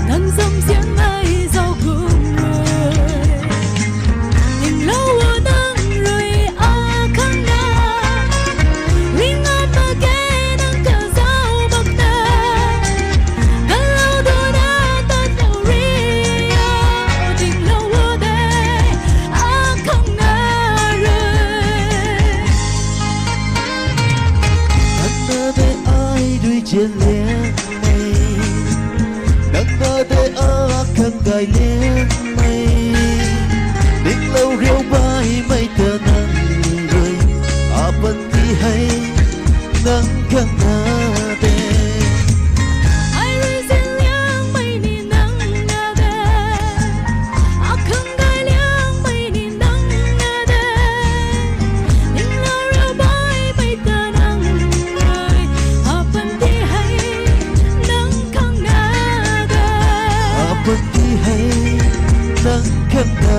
nang zam sianmei zauc kum rui. Ninglou o nang rui akhang na, ring at mak ge nang kazauh mak na, kalou duna tat lou ri a, ninglou o de, akhang na rui. Nang na de ai rui zeliangmei, nang na de akhang gay liangmei, ninglou riu baihmei ta nang rui, apanty hei nang khang na de. Ai rui zeliangmei ni nang na de, akhang gay liangmei ni nang na de, ninglou riu baihmei ta nang rui, apanty hei nang khang na de. Apanty hei nang khang na